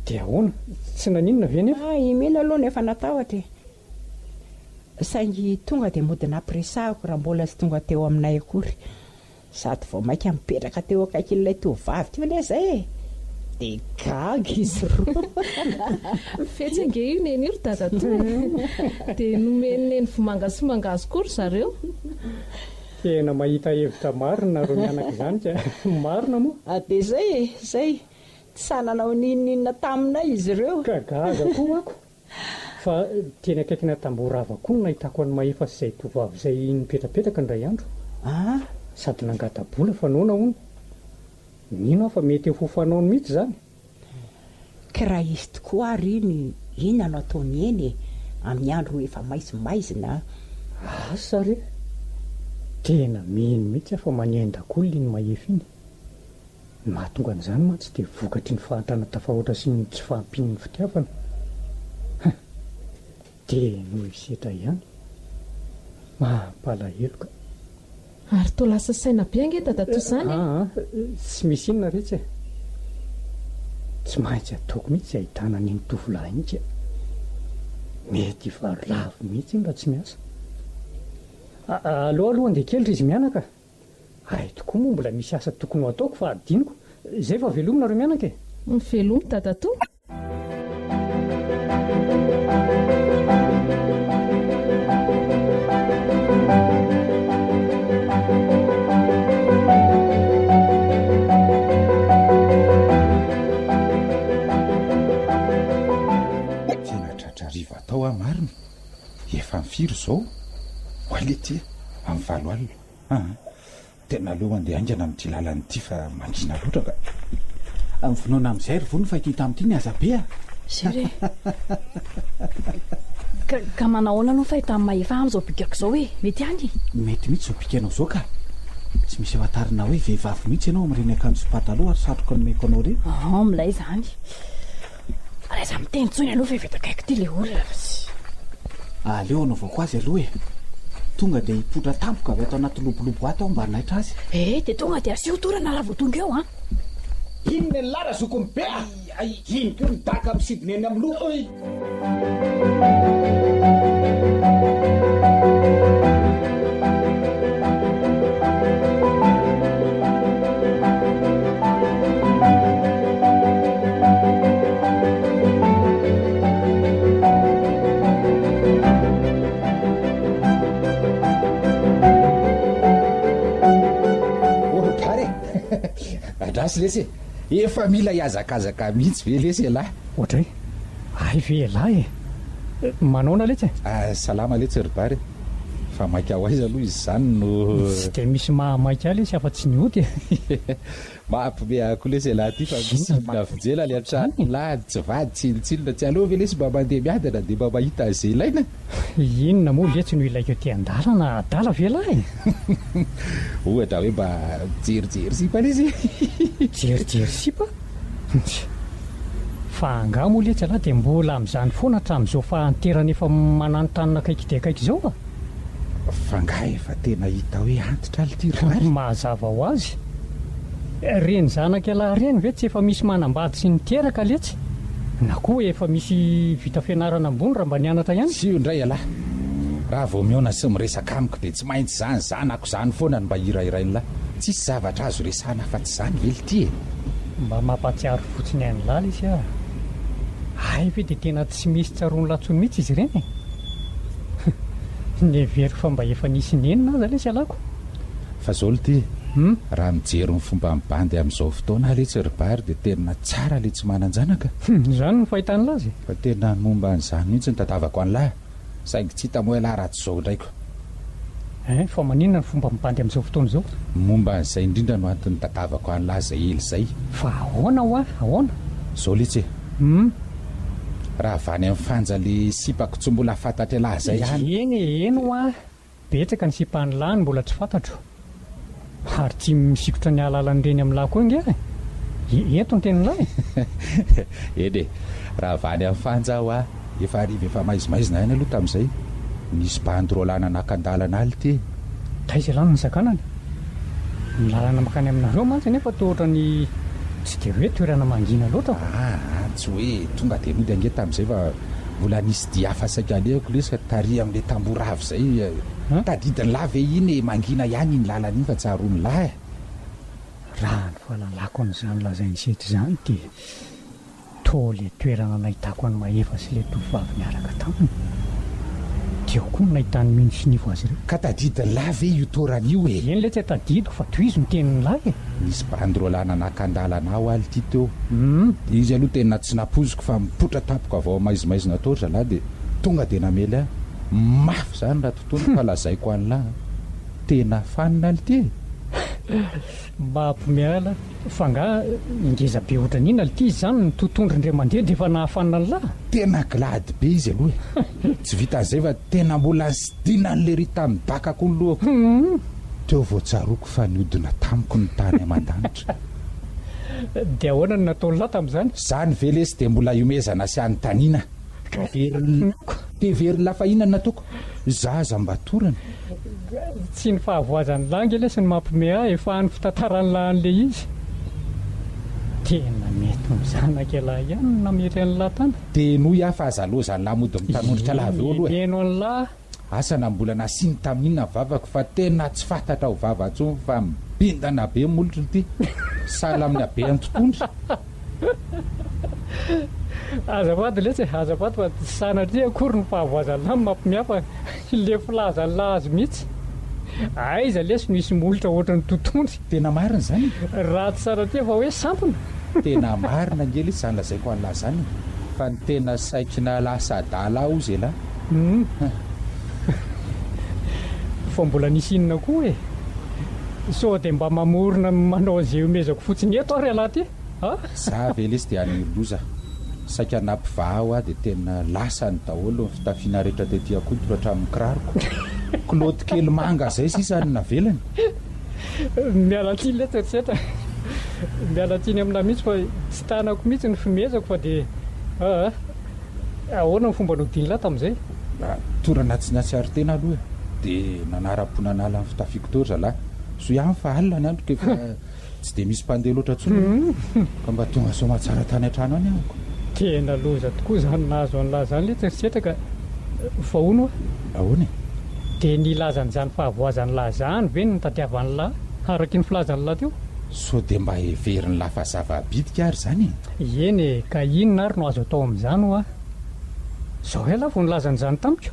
Dia ahoana? Tsy naninona ve nefa? Ah, i Mino aloha no efa natahotra e! Saingy tonga dia mody nampiresahako raha mbola tsy tonga teo aminay akory. Sady vao mainka mipetraka teo akaikin'ilay tovovavy teo anie izay e! Dia gaga izy roa. Fetsy ange io neny io ry dadatoa e! Dia nomen'i neny vomanga sy mangahazo koa ry zareo. Tena mahita hevitra marina nareo mianaka izany ka! Marina moa? Ah dia izay e! Izay! Tsy sahy nanao n'inon'inona taminay izy ireo. Ka gaga koa ako! Fa teny akaikina tamboho rava koa no nahitako an'i Mahefa sy izay tovovavy izay nipetrapetraka indray andro. Ah! Sady nangata-bola fa noana hono. Mino aho fa mety ho fanaony mihitsy izany. Ka raha izy tokoa ary iny, inona no ataony eny e? Amin'ny andro efa maizimaizina. Asa re! Tena mino mihitsy aho fa manendaka olona iny Mahefa iny. Ny mahatonga an'izany mantsy dia vokatry ny fahantrana tafahoatra sy ny tsy fahampian'ny fitiavana. Hein! Dia noho i Setra ihany. Mampalahelo ka. Ary toa lasa saina be ange dadatoa izany e! Aa, tsy misy inona retsy e! Tsy maintsy ataoko mihitsy izay ahitana an'iny tovolahy iny ka! Mety hivaro lavo mihitsy iny raha tsy miasa. Aleo aloha andeha kely ry izy mianaka. Hay tokoa moa mbola misy asa tokony ho ataoko fa adinoko. Izay vao velomy nareo mianaka e! Velomy dadatoa! Tena tratra hariva tao aho marina. Efa amin'ny firy izao? Oay letia, amin'ny valo alina. Aa. Tena aleo mandeha haingana amin'ity lalana ity fa mangina loatra ka. Mivonona amin'izay ry Vony fa ity tamin'ity ny aza be a! Zay re. Ka, ka manahoana aloha ny fahitan'i Mahefa amin'izao bikako izao e? Mety ihany e? Mety mihitsy izao bikanao izao ka! Tsy misy ahafantarana hoe vehivavy mihitsy ianao amin'ireny akanjo sy pataloha ary satroka nomeko anao ireny. Aa, milay izany. Ary aza miteny intsony aloha fa efa eto akaiky ity ilay olona fa tsy. Aleo anaovako azy aloha e! Tonga dia hipoitra tampoka avy ato anaty lobolobo ato aho mba hanaitra azy. Eh, dia tonga dia asio torana raha vao tonga eo an! Inona ny lara zokiny be a! Iny koa ny daka misidina eny amin'ny loha. Andraso lesy e! Efa mila hihazakazaka mihitsy ve lesy ialahy? Oadray! Hay ve ialahy e! Manaona letsy e? Ah, salama letsy ry Bary e! Fa maika ho aiza aloha izy izany no. Tsy dia misy mahamaika ahy lesy afa-tsy ny ody e! Mampime ahy koa lesy ialahy ity fa misy olona vijela any an-trano lahy, tsy vady, tsinontsinona, tsy aleo ve lesy mba mandeha miadana dia mba mahita an'izay ilaina? Inona moa letsy no ilaiko ety an-dalana, adala ve ialahy e? Ohatra hoe mba mijerijery sipa lesy e! Mijerijery sipa? Tsia. Fa angaha moa letsy ialahy dia mbola amin'izany foana hatramin'izao fahanterana efa mananontanona akaiky dia akaiky izao a? Fa angaha efa tena hita hoe antitra ity ry Bary? Mazava ho azy. Ireny zanak'ialahy ireny ve tsy efa misy manambady sy niteraka letsy? Na koa efa misy vita fianarana ambony raha mba nianatra ihany? Tsy io indray ialahy. Raha vao mihaona sy miresaka amiko dia tsy maintsy izany zanako izany foana no mba hirahirain'lah. Tsisy zavatra azo resahana afa-tsy izany ve lty e? Mba mampahatsiaro fotsiny an'lah lesy ah. Hay ve dia tena tsy misy tsaroan'lah tsony mihitsy izy ireny e? Neveriko fa mba efa nisy nenina aza lesy ialako. Fa zao lty, raha mijery ny fomba mibandy amin'izao fotoana aho letsy ry Bary dia tena tsara le tsy manan-janaka. Izany no fahitan'lah azy e. Fa tena ny momba an'izany mihitsy no tadavako an'lah, saingy tsy hita moa ialahy raha tsy izao indray ko. Hein, fa maninona ny fomba mibandy amin'izao fotoana izao? Ny momba an'izay indrindra no antony nitadavako an'lah izay ela izay. Fa ahoana hoa, ahoana? Izao letsy e. Hum. Raha avy any amin'ny fanja le sipako tsy mbola fantatr'ialahy izay any. Eny e, eny hoa. Betsaka ny sipan'lah no mbola tsy fantatro. Ary tsy misikotra ny halalan'ireny amin'lah koa ange e! Ento ny tenin'lah e! Eny e! Raha avy any amin'ny fanja aho a! Efa hariva efa maizimaizina ihany aloha tamin'izay. Nisy bandy roalahy nanakan-dalana ahy ity e! Taiza ialahy no nisakanany? Ny lalana mankany aminareo mantsy anefa toa ohatran'ny tsy dia hoe toerana mangina loatra ko! Aa! Tsy hoe tonga dia nody ange tamin'izay fa mbola nisy dia hafa saika alehako lesy fa tary amin'ilay tamboho rava izay. Tadidin'lah ve iny e! Mangina ihany iny lalana iny fa tsaroan'lah e! Raha ny fahalalako an'izany lazain'i Sety izany dia Toa le toerana nahitako an'i Mahefa sy le tovovavy niaraka taminy. Teo koa no nahitan'i Mino sy Nivo azy ireo. Ka tadidin'lah ve io toerana io e? Eny letsy e, tadidiko fa tohizo ny tenin'lah e! Nisy bandy roalahy nanakan-dalana aho aly ity teo. Dia izy aloha tena tsy nampoiziko fa mipoitra tampoka avy ao maizimaizina tao ry zalahy dia tonga dia namely ahy. Mafy izany raha totoniko fa lazaiko an'lah a! Tena fanina aly ity e! Mampiomehy Fa nga ngeza be ohatran'ny inona lty izy zany no totondry indray mandeha dia efa nahafanina an'lah? Tena glady be izy aloha e! Tsy vitan'izay fa tena mbola nisidinan'lery tamin'ny daka koa ny lohako. Teo vao tsaroako fa nihodina tamiko ny tany aman-danitra. Dia ahoana no nataon'lah tamin'izany? Zany ve lesy dia mbola ihomezana sy anontaniana? Heverin'lah fa inona no nataoko? Zaza mba torana. Tsy ny fahavoazan'ny lahy nge lesy no mampime ahy e, fa ny fitantaran'ny lahy an'le izy. Tena mety ho ny zanak'ialahy ihany no namery an'lah tany. Dia henoy aho fa aza lozan'lah mody mitanondrika lahy avy eo aloha e. Heno an'lah. Asa na mbola nasiany tamin'inona ny vavako fa tena tsy fantatra ho vava intsony fa mibindana be ny molotro ity. Sahala amin'ny habean'ny totohondry. Azafady letsy e, azafady fa tsy sanatria akory ny fahavoazan'lah no mampimiahy fa le filazan'lah azy mihitsy. Aiza lesy no hisy molotra ohatran'ny totohondry. Tena marina izany e! Raha tsy sanatria fa hoe sampona. Tena marina ange lesy izany lazaiko an'lah izany e! Fa ny tena saiky nahalasa adala ahy hozy elah. Humm. Fa mbola nisy inona koa e? Sao dia mba mamorona manao an'izay ihomezako fotsiny eto ary ialahy ty a? Za ve lesy dia haniry loza. Saika nampivaha aho dia tena lasany daholo ny fitafiana rehetra tety an-koditro hatramin'ny kiraroko. Kilaoty kely manga zay sisa no navelany. Miala tsiny letsy ry Setra. Miala tsiny aminà mihitsy fa tsy tanako mihitsy ny fimehezako fa dia aa. Ahoana ny fomba nodian'lah tamin'izay? Mba torana tsy nahatsiaro tena aloha e! Dia nanara-po nanala ny fitafiako teo ry zalahy. Soa ihany fa alina ny andro ka efa tsy dia misy mpandeha loatra intsony ka mba tonga soamatsara tany an-trano any aho. Tena loza tokoa izany nahazo an'lah izany letsy ry Setra ka! Fa hono hoa? Ahoana e? Dia nilaza an'izany fahavoazan'lah izany ve no nitadiavan'lah araka iny filazan'lah teo? Sao dia mba heverin'lah fa zava-bitika ary izany e? Eny e, ka inona ary no azo atao amin'izany hoa? Izao ialahy vao nilaza an'izany tamiko?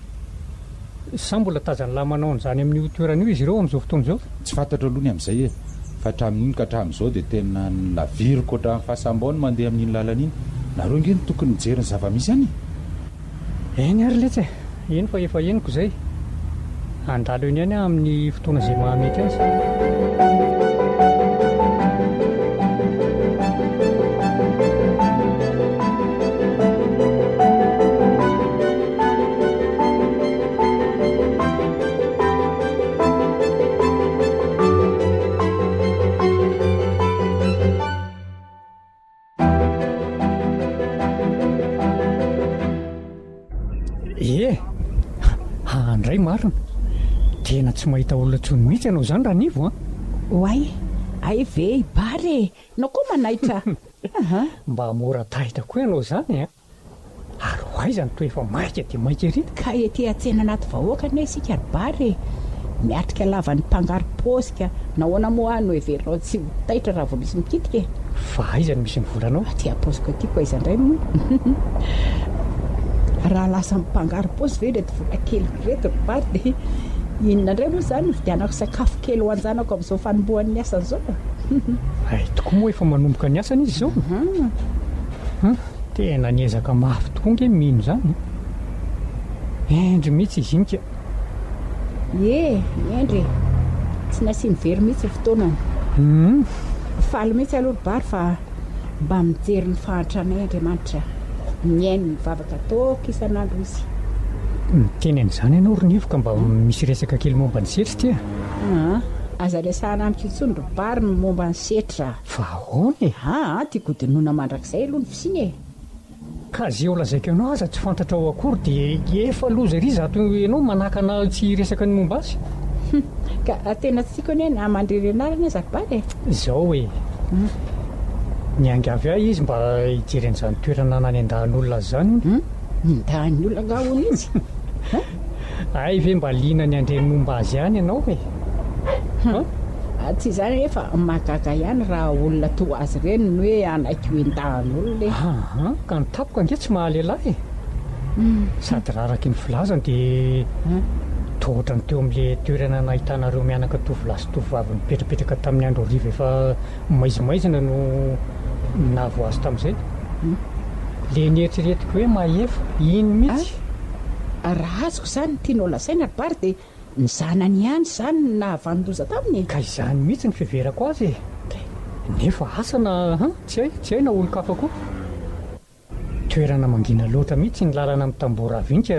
Sa mbola tazan'lah manao an'izany amin'io toerana io izy ireo amin'izao fotoana izao? Tsy fantatro aloha ny amin'izay e, fa hatramin'iny ka hatramin'izao dia tena nolaviriko hatramin'ny fasam-bao ny mandeha amin'iny lalana iny. Nareo ange no tokony mijery ny zava-misy any e! Eny ary letsy e! Eny fa efa henoko izay. Handalo eny ihany aho amin'ny fotoana izay mahamety azy. Ie, handray marina. Tena tsy mahita olona intsony mihitsy ianao izany Ranivo an! Oay, hay ve i Bary e! Nao koa manaitra a! Mba mora taitra koa ianao izany an! Ary ho aiza no toa efa maika dia maika ery? Ka ety an-tsena anaty vahoaka anie isika ry Bary e! Miatrika lava ny mpangaro-paosy ka nahoana moa aho no heverinao tsy ho taitra raha vao misy mikitika e? Fa aiza no misy ny volanao? Aty am-paosiko aty ko aiza indray moa? Raha lasa mpangaro-paosy ve ireto vola keliko ireto ry Bary dia inona indray moa izany no hividianako sakafo kely ho an-janako amin'izao fanombohan'ny asany izao? Hay tokoa moa efa manomboka ny asany izy izao? Tena niezaka mafy tokoa nge mino izany e! Hendry mihitsy izy iny ka! Ie, hendry e! Tsy nasiany very mihitsy ny fotoanany. Faly mihitsy aloha ry Bary fa mba mijery ny fahantranay Andriamanitra. Mihaino ny vavaka ataoko isan'andro Izy. Miteny an'izany ianao ry Nivo ka mba misy resaka kely momba ny setra ity a! Aa! Aza resahana amiko intsony ry Bary ny momba ny setra. Fa ahoana e? Aa tiako hodinoina mandrakizay aloha ny fisiany e! Ka ze ho lazaiko anao aza tsy fantatrao akory dia efa loza ery izato ianao manakana ahy tsy hiresaka ny momba azy. Hum! Ka tena tsy tiako anie na mandre anarany aza ry Bary e! Izao e! Niangavy ahy izy mba hijery an'izany toerana nanendahan'olona azy izany hono. Hum! Nendahan'ny olona angaha hono izy? Hein? Hay ve mba liana ny handre ny momba azy ihany ianao e? Hum! Tsy izany anie fa mahagaga ihany raha olona toa azy ireny no hoe hanaiky ho endahan'olona e! Aa! Ka ny tampoka ange tsy mahalehilahy e! Sady raha araka ny filazany dia toa ohatran'ny teo amin'ilay toerana nahitanareo mianaka tovolahy sy tovovavy nipetrapetraka tamin'ny andro hariva efa maizimaizina no nahavoa azy tamin'izay. Ilay nieritreretiko hoe mahefa, iny mihitsy. Raha azoko izany ny tianao lazaina ry Bary dia. Ny zanany ihany izany no nahavanon-doza taminy e! Ka izany mihitsy ny fiheverako azy e! Nefa asa na han, tsy hay, tsy hay na olon-kafa koa. Toerana mangina loatra mihitsy ny lalana mitamboravinka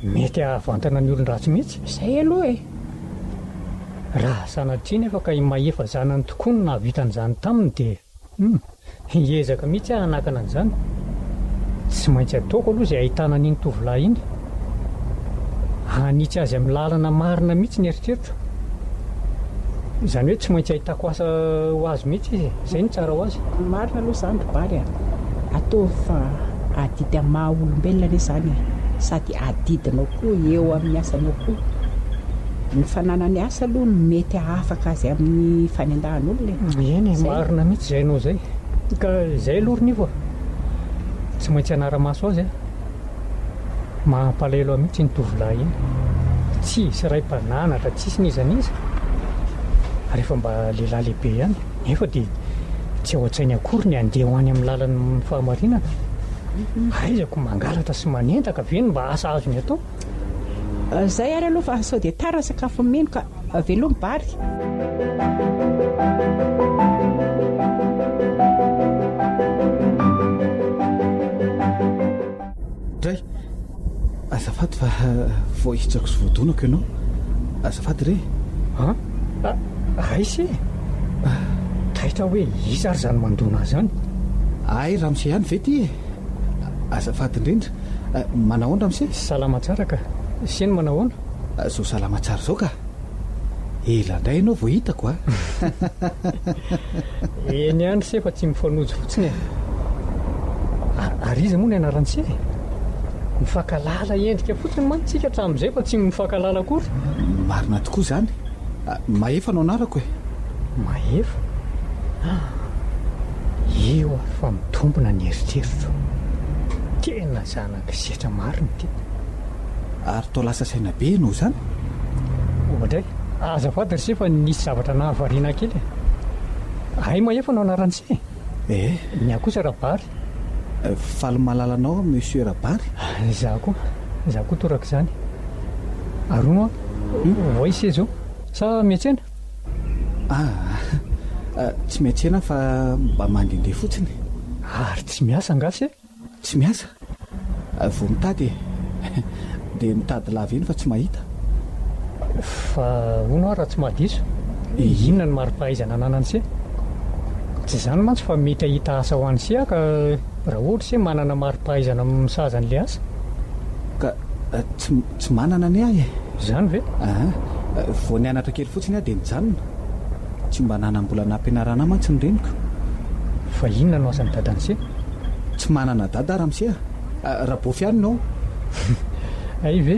mety hahavantana ny olon-dratsy mihitsy. Izay aloha e! Raha sanatria nefa ka i Mahefa zanany tokoa no nahavita an'izany taminy dia hum, hiezaka mihitsy aho hanakana an'izany. Tsy maintsy ataoko aloha izay ahitana an'iny tovolahy iny. Hanitsy azy amin'ny lalana marina mihitsy ny eritreritro. Izany hoe tsy maintsy ahitako asa ho azy mihitsy izy e. Izay no tsara ho azy. Marina aloha izany ry Bary a! Ataovy fa adidy amin'ny maha olombelona anie izany e! Sady adidinao koa eo amin'ny asanao koa. Ny fananany asa aloha no mety hahafaka azy amin'ny fanendahan'olona e! Eny e, marina mihitsy izay anao izay. Ka izay aloha ry Nivo a! Tsy maintsy hanara-maso azy aho. Mampalahelo ahy mihitsy iny tovolahy iny. Tsisy ray mpananatra, tsisy n'iza n'iza. Ary efa mba lehilahy lehibe ihany. Nefa dia tsy ao an-tsainy akory ny handeha ho any amin'ny lalan'ny fahamarinana. Aiza ko mangalatra sy manendaka ve no mba asa azony atao? Zay ary aloha fa sao dia tara ny sakafo mino ka velomy Bary. Dray! Azafady fa voahitsako sy voadonako ianao. Azafady re! An? Aiza e? Taitra hoe iza ary izany mandona ahy izany? Hay ramose ihany ve ity e? Azafady indrindra. Manahoana ramose? Salama tsara ka. Sy ny manahoana? Zao salama tsara zao ka. Ela indray ianao vao hitako a! Eny ihany ry se fa tsy mifanojo fotsiny e! Ary iza moa ny anaran'i se e? Mifankahalala endrika fotsiny mantsy tsika hatramin'izay fa tsy mifankahalala akory. Marina tokoa izany. Mahefa no anarako e! Mahefa? Ah! Io ary fa mitombina ny eritreritro. Tena zanak'i Setra marina ity. Ary toa lasa saina be ianao izany? Oadray! Azafady ry se fa nisy zavatra nahavariana ahy kely e! Hay Mahefa no anaran'i se e! Eh! Ny ahy kosa Rabary. Faly mahalala anao aho Monsieur Rabary. Izaho koa, izaho koa torak'izany. Ary hono an, ho aiza se izao? Sa miantsena? Ah! Tsy miantsena aho fa mba mandehandeha fotsiny. Ary tsy miasa angaha se? Tsy miasa? Vao mitady e! Dia mitady lava eny fa tsy mahita. Fa hono aho raha tsy mahadiso, inona no mari-pahaizana ananan'i se? Tsy izany mantsy fa mety hahita asa ho an'i se aho ka raha ohatra se manana mari-pahaizana misahaza an'ilay asa. Ka tsy tsy manana anie aho e! Izany ve? Aa, vao nianatra kely fotsiny aho dia nijanona. Tsy mba nanam-bola nampianarana ahy mantsy ny reniko. Fa inona no asan'i dadan'i se? Tsy manana dada ramose a! Rabofy ihany no ao. Hay ve?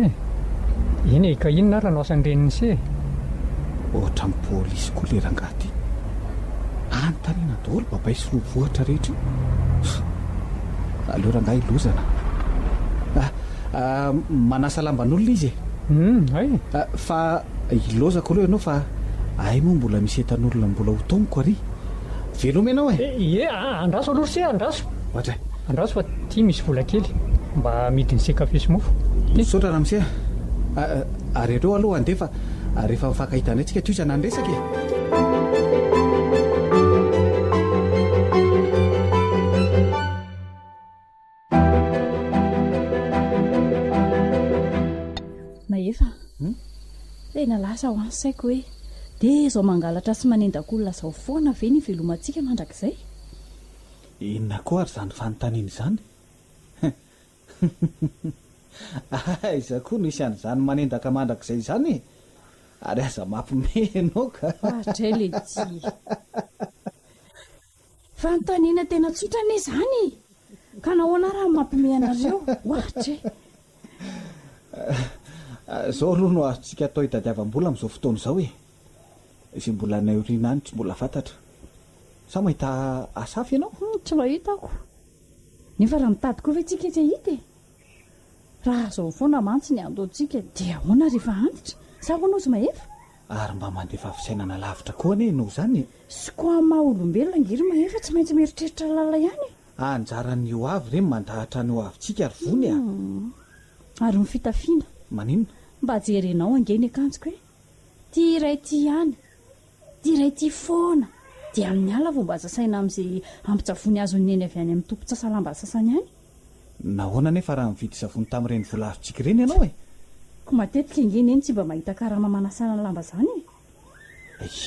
Eny e, ka inona ary no asan'ny renin'i se e? Ohatran'ny polisy koa le rangahy ty. Anontaniana daholo babay sy roa vohitra rehetra io. Aleo rangahy lozana. Ah, manasa lamban'olona izy e. Hum, hay. Fa ilaozako aloha ianao fa hay moa mbola misy entan'olona mbola ho taomiko ary. Veloma ianao e! Ie, andraso aloha ry se, andraso. Ohatra e. Andraso fa ty misy vola kely mba amidin'i se kafe sy mofo. Ty. Misaotra ramose a. Ary aleo aloha handeha fa rehefa mifankahita indray tsika tohizana ny resaka e. Mahefa a! Tena lasa ho any saiko hoe dia izao mangalatra sy manendaka olona izao foana ve ny hivelomantsika mandrakizay? Inona koa ary izany fanontaniana izany? Aiza koa no hisy an'izany manendaka mandrakizay izany e? Ary aza mampiomehy ianao ka! Oadray letia! Fanontaniana tena tsotra anie izany e! Ka nahoana ary aho mampiomehy anareo? Oadray! Izao aloha no azontsika atao hitadiavam-bola amin'izao fotoana izao e! Izay mbola any aoriana any tsy mbola fantatra. Sa mahita asa hafa ianao? Tsy mahita aho. Nefa raha mitady koa ve tsika tsy hahita e? Raha izao foana mantsy ny antontsika dia ahoana rehefa antitra? Sa ahoana ozy Mahefa? Ary mba mandefa fisainana lavitra koa anie ianao izany e! Sy koa amin'ny maha olombelona ange ry Mahefa tsy maintsy mieritreritra lalina ihany e! Anjaran'ny ho avy re ny mandahatra ny ho avintsika ry Vony a! Ary ny fitafiana? Maninona? Mba jerenao ange ny akanjoko e! Ty iray ty ihany, ty iray ty foana, dia amin'ny alina vao mba sasaina amin'izay ambin-tsavony azon'i Neny avy any amin'ny tompon-tsasalamba sasany any. Nahoana anefa raha nividy savony tamin'ireny vola azontsika ireny ianao e? Ko matetika ange Neny tsy mba mahita karama manasana lamba izany e!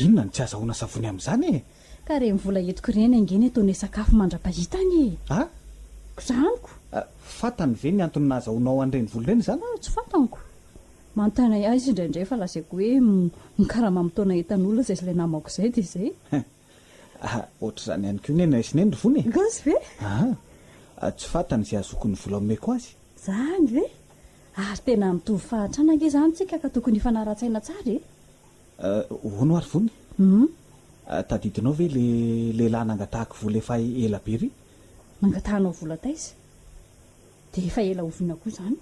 Inona no tsy azahoana savony amin'izany e? Ka ireny vola entiko ireny ange ny ataonay sakafo mandra-pahitany e! A? Ko izany ko! Fantany ve ny antony nahazahoanao an'ireny vola ireny izany? Tsy fantany ko! Manontany ahy izy indraindray fa lazaiko hoe mikarama mitaona entan'olona izay ilay namako izay dia izay. Ohatr'izany ihany koa Neny sy Neny ry Vony e! Gasy ve? Aa! Tsy fantany izay ahazoako ny vola omeko azy. Izany ve? Ary tena mitovy fahantrana ange izany tsika ka tokony hifanara-tsaina tsara e! Hono ary Vony? Tadidinao ve le lehilahy nangatahako vola efa ela be ry? Nangatahanao vola taiza? Dia efa ela oviana koa izany?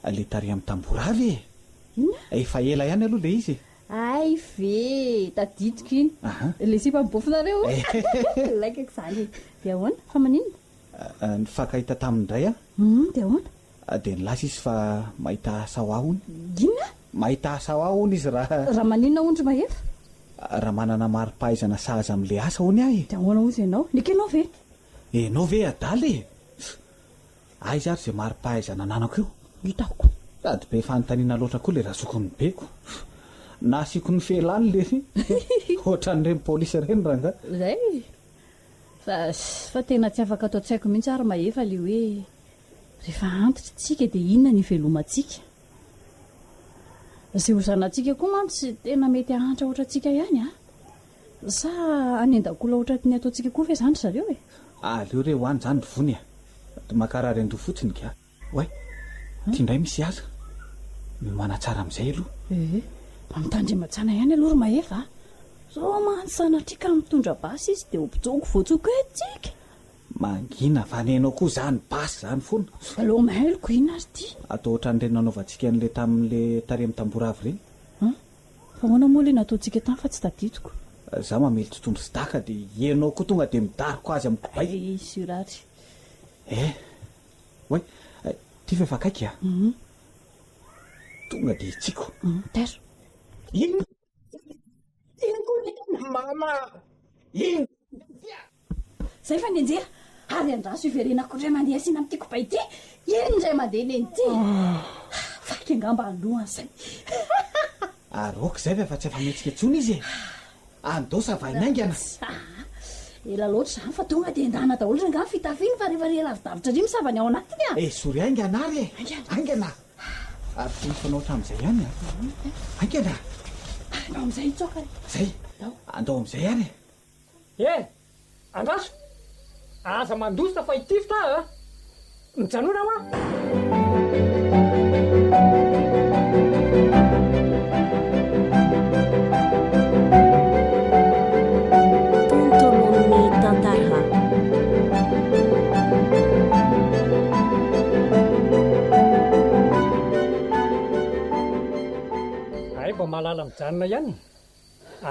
Le tary amin'ny tamboravy e! Inona? Efa ela ihany aloha le izy e! Hay ve! Tadidiko iny! Aha. Le sipa mibofinareo? Laikako izany e! Dia ahoana? Fa maninona? Nifankahita taminy indray aho. Hum, dia ahoana? Dia nilaza izy fa mahita asa ho ahy hono. Inona? Mahita asa ho ahy hono izy raha. Raha maninona hono ry Mahefa? Raha manana mari-pahaizana sahaza amin'ilay asa hono aho e! Dia ahoana hozy ianao? Nekenao ve? Ianao ve adala e! Aiza ary izay mari-pahaizana ananako io? Hitako. Sady be fanontaniana loatra koa le razokin'ny beko. Nasiako ny felany lery. Ohatran'ireny polisy ireny rangahy. Zay. Fa fa tena tsy afaka ato an-tsaiko mihitsy ary Mahefa le hoe rehefa antitra tsika dia inona ny hivelomantsika? Izay ho zanatsika koa mantsy tena mety hahantra ohatrantsika ihany an! Sa hanendakola ohatran'ny ny ataontsika koa ve izany ry zareo e? Aleo re ho any izany ry Vony a! Mankarary an-doha fotsiny ka! Oay! Ity indray misy asa. Miomàna tsara amin'izay aloha. Ee, mba mitandrema tsana ihany aloha ry Mahefa a! Sao mantsy sanatria ka mitondra basy izy dia ho mpijoko voatsoko eto tsika! Mangina fa nenao koa izany basy izany foana. Aleo mailoko, inona ary ity? Atao ohatran'ireny nanaovantsika an'ilay tamin'ilay tary amin'ny tamboravy ireny. An? Fa ahoana moa ilay nataontsika tany fa tsy tadidiko. Za mamely totohondry sy daka dia ianao koa tonga dia midaroka azy amin'ny kobay. Hay sur ary. Eh! Oay! Ty fa efa akaiky a! Tonga dia hitsiko. Tairo. Inona? Mama! Inona? Zay fa nianjera ary andraso hiverenako indray mandeha asiana amin'ity kobay ity. Iny indray mandeha neny ity. Vaky angamba ny lohany zay. Ary ok izay fa efa tsy afa-mihetsika intsony izy e! Andao savaina haingana. Ela loatra izany fa tonga dia endahana daholo rangahy ny fitafiany fa rehefa re lavidavitra ery misava ny ao anatiny a! Esory haingana ary e! Haingana! Ary toy ny fanao hatramin'izay ihany an! Haingana! Andao amin'izay hitsoaka re! Izay! Andao amin'izay ary e! Eh! Andraso! Aza mandositra fa hitifitra aho a! Mijanona hoa! Tontolon'ny tantara. Hay mba mahalala mijanona ihany e!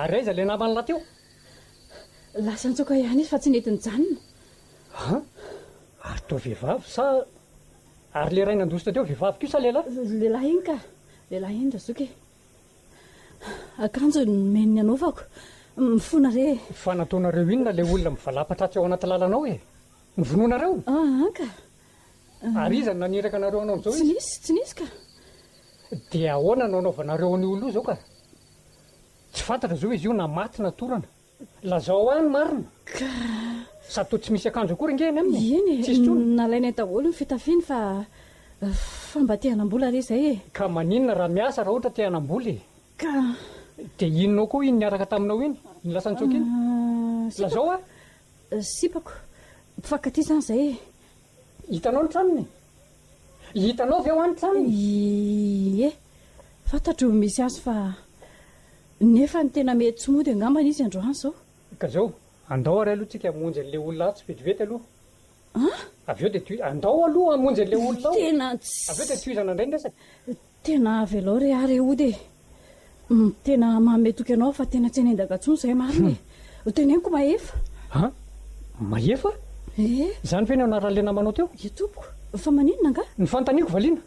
Ary aiza ilay naman'lah teo? Lasa nitsoaka ihany izy fa tsy nety nijanona. An? Ary toa vehivavy sa ary le iray nandositra teo vehivavy koa sa lehilahy? Lehilahy iny ka! Lehilahy iny Razoky e! Akanjo nomeny ny anaovako. Mifona re e! Fa nataonareo inona ilay olona mivalapatra atsy ao anaty lalana ao e? Novonoinareo? An ka! Ary iza no naniraka anareo hanao an'izao izy? Tsy nisy, tsy nisy ka! Dia ahoana no anaovanareo an'io olona io izao ka? Tsy fantatra izao izy io na maty na torana. Lazao ahy ny marina. Ka. Sady toa tsy misy akanjo akory ange eny aminy e. Eny e, Tsisy intsony. nalainay daholo ny fitafiany fa fa mba te hanam-bola re izay e. Ka maninona raha miasa raha ohatra te hanam-bola e. Ka. Dia inona koa iny niaraka taminao iny? Iny lasa nitsoaka iny? Lazao ahy. Sipako. Mpifankatia izany izay e. Hitanao ny tranony? Hitanao ve hoa ny tranony? Ie. Fantatro ny misy azy fa nefa ny tena mety tsy mody angambany izy androany izao. Ka zao, andao ary aloha tsika hamonjy an'ilay olona atsy vetivety aloha. An? Avy eo dia tohi-, andao aloha hamonjy an'ilay olona ao. Tena tsy. Avy eo dia tohizana indray ny resaka. Tena avelao re aho re hody e! Tena manome toky anao aho fa tena tsy hanendaka intsony izay marina e! Ho teneniko Mahefa. An? Mahefa? Ee. Izany ve no anaran'ilay namanao teo? Ie tompoko. Fa maninona angaha? Ny fanontaniako valiana.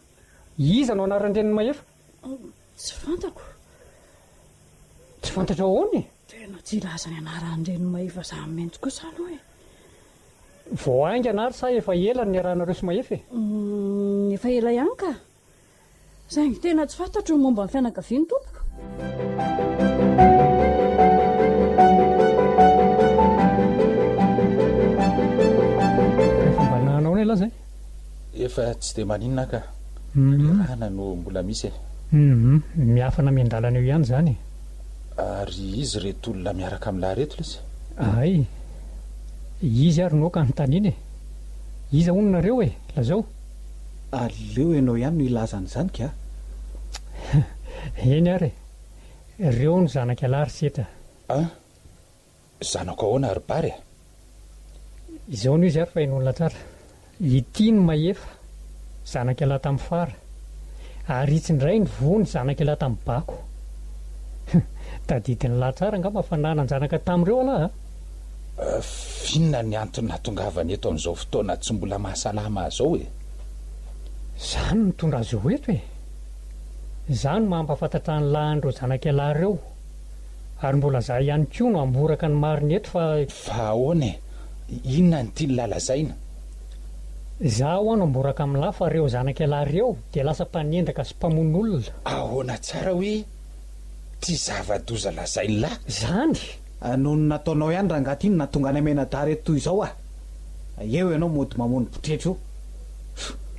Iza no anaran-drenin'i Mahefa? Tsy fantako. Tsy fantatrao ahoana e? Tena tsy hilaza ny anaran'ireny Mahefa izany mihitsy kosa aloha e. Vao haingana ary sa efa ela no niarahanareo sy Mahefa e? Efa ela ihany ka. Saingy tena tsy fantatro ny momba ny fianakaviany tompoko. Efa mba nanao anie lahy zay? Efa tsy dia maninona ka. Rerahana no mbola misy e. Hum, miafina miandalana eo ihany izany e. Ary iza ireto olona miaraka amin'lah ireto lesy? Hay, izy ary no aoka anontaniana e. Iza hono nareo e? Lazao. Aleo ianao ihany no hilaza an'izany ka. Eny ary e. Reo no zanak'ialahy ry Setra. An! Zanako ahoana ry Bary a? Izao no izy ary fa henoina tsara. Ity no Mahefa, zanak'ialahy tamin'ny fara. Ary itsy indray ny Vony, zanak'ialahy tamin'ny bako. Tadidin'ilahy tsara angamba fa nanan-janaka tamin'ireo ialahy a! F'inona ny antony nahatongavany eto amin'izao fotoana tsy mbola mahasalama azy izao e? Izaho no nitondra azy ho eto e! Izaho no mampahafantatra an'ilahy an'ireo zanak'ialahy ireo. Ary mbola za ihany koa no hamboraka ny marina eto fa. Fa ahoana e? Inona no tian'lah lazaina? Za hoa no hamboraka amin'lah fa reo zanak'ialahy reo dia lasa mpanendaka sy mpamono olona. Ahoana tsara hoe ty zava-doza lazain'lah? Zany! Noho ny nataonao ihany rangahy ty no nahatonga anay mianadahy reto toy izao ah! Eo ianao mody mamono botretro eo.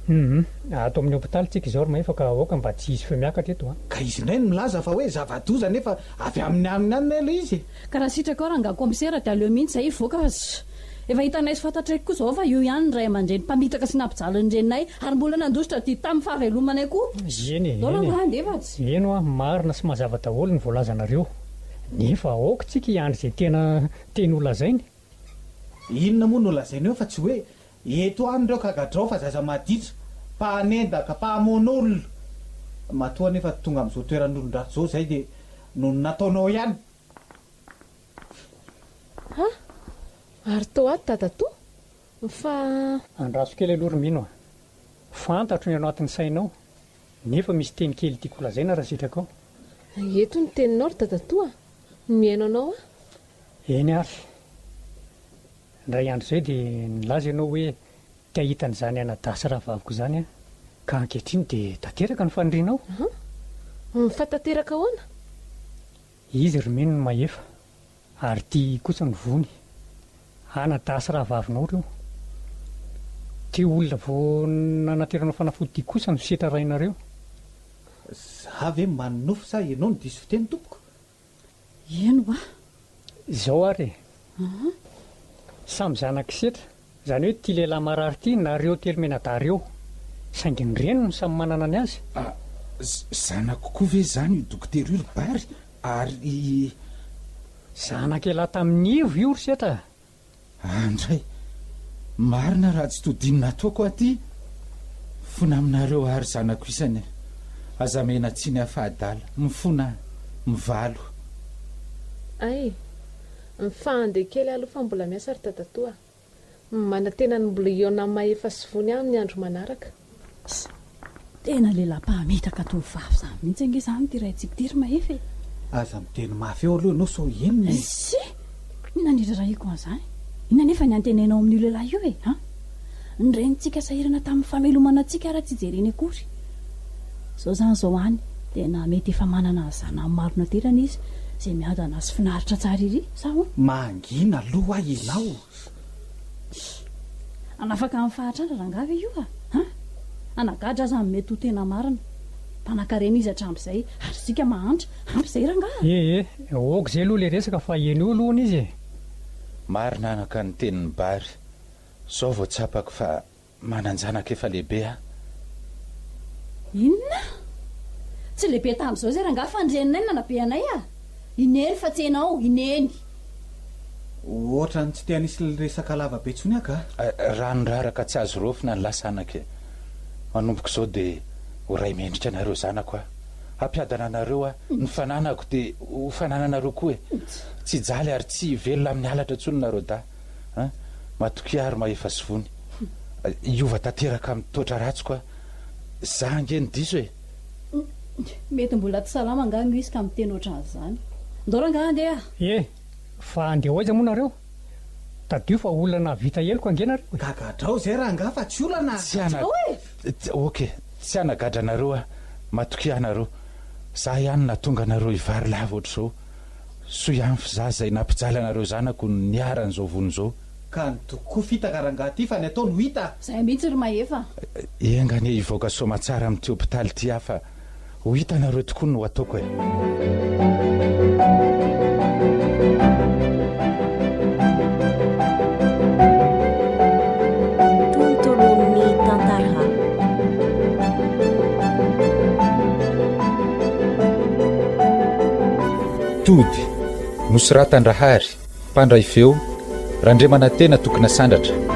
Humm, ato amin'ny hopitaly tsika izao ry Mahefa ka aoka mba tsy hisy feo miakatra eto a. Ka izy indray no milaza fa hoe zava-doza nefa avy aminy aminy any ilay izy e. Ka raha sitrakao rangahy kaomisera dia aleo mihitsy izay hivoaka fa efa hitanay sy fantatray koa izao fa io ihany ny ray aman-dreny mpamitaka sy nampijaly ny reninay ary mbola nandositra adidy tamin'ny fahavelomanay koa. Eny e, Ndao eny e. rangahy handeha fa tsy. Eny hoa, marina sy mazava daholo ny voalazanareo. Nefa aoka tsika hiandry izay tena teny holazainy. Inona moa no lazainy eo fa tsy hoe eto any ireo ka gadrao fa zaza maditra, mpanendaka, mpamono olona. Matoa anefa tonga amin'izao toeran'olon-dratsy izao izay dia noho ny nataonao ihany. Ha! Ary toa ato dadatoa fa. Andraso kely aloha ry Mino a! Fantatro ny ao anatin'ny sainao, nefa misy teny kely tiako holazaina raha sitrakao. Eto ny teninao ry dadatoa a! Mihaino anao aho. Eny ary. Indray andro izay dia nilaza ianao hoe te hahita an'izany anadahy sy rahavaviko izany aho. Ka ankehitriny dia tanteraka ny fanirianao. An! Fa tanteraka ahoana? Izy ry Mino no mahefa, ary ity kosa no vony. Anadahy sy rahavavinao ireo. Ity olona vao nanateranao fanafody ity kosa no setra rainareo. Za ve manonofy sa ianao no diso fiteny tompoko? Eny hoa. Izao ary e. Samy zanak'i Setra, izany hoe ity lehilahy marary ity nareo telo mianadahy ireo. Saingy ny reniny no samy manana ny azy. Ah, zanako koa ve izany io dokotera io ry Bary? Ary. Zanak'ialahy tamin'i Ivo io ry Setra a! Andray! Marina raha tsy todinina ataoko aho ty! Mifona aminareo aho ry zanako isany a! Aza amena tsiny aho fa adala! Mifona aho! Mivalo! Ay! Mifahandeha kely aloha fa mbola miasa ry dadatoa a! Manantena ny mbola hihaona amin'i Mahefa sy Vony aho amin'ny andro manaraka. Ss! Tena lehilahy mpamitaka tovovavy izany mihitsy ange izany ity raintsika ity ry Mahefa e! Aza miteny mafy eo aloha ianao sao henony e! Ss! Inona no irarahiko an'izany? Inona anefa ny antenainao amin'io lehilahy io e? An! Ny renintsika sahirana tamin'ny famelomana antsika ary tsy jereny akory. Izao izany izao any dia na mety efa manana ny zanany maro naterany izy izay miadana sy finaritra tsara ery, sa ahoana? Mangina aloha ianao. Hanafaka ny fahantrana rangahy ve io a? An! Hanagadra aza ny mety ho tena marina. Mpanakarena izy hatramin'izay ary isika mahantra. Ampy izay rangahy a! Eh eh, ok zay aloha le resaka fa henoy aloha hono izy e! Marina anaka ny tenin'i Bary, zao vao tsapako fa Manan-janaka efa lehibe aho. Inona? Tsy lehibe tamin'izao izay rangahy fa ny reninay no nanabe anay ah! I Neny fa tsy ianao, i Neny. Ohatran'ny tsy te hanisy resaka lava be intsony aho kah. Rano raraka tsy azo raofina ny lasa anaka e. Manomboka izao dia ho ray mendrika anareo zanako aho. Hampiadana anareo aho. Ny fananako dia ho fanananareo koa e. Tsy hijaly ary tsy hivelona amin'ny halatra intsony nareo dahy. An! Matokia ary mahefa sy vony. Hiova tanteraka amin'ny toetra ratsiko aho. Za ange no diso e! Mety mbola tsy salama angaha no izy ka miteny ohatran'izany. Ndao rangaha andeha a! Ie, fa andeha ho aiza moa nareo? Tadidio fa olona nahavita heloka ange nareo e! Gagadrao izay rangaha fa tsy olana a! Tsy hana. Ok, tsy hanagadra anareo aho, matokia anareo. Za ihany nahatonga anareo hivary lava ohatr'izao. Soa ihany f'za izay nampijaly anareo zanako no niharan'izao vono izao. Ka ny toky koa fitaka rangaha ty fa ny atao no hita a! Zay mihitsy ry Mahefa a! Enga anie hivoaka soamatsara amin'ity hopitaly ity aho fa ho hitanareo tokoa ny ho ataoko e! Tontolon'ny tantara. Tody, nosoratan-dRahary, mpandray feo, Randriamanantena Tokinasandratra.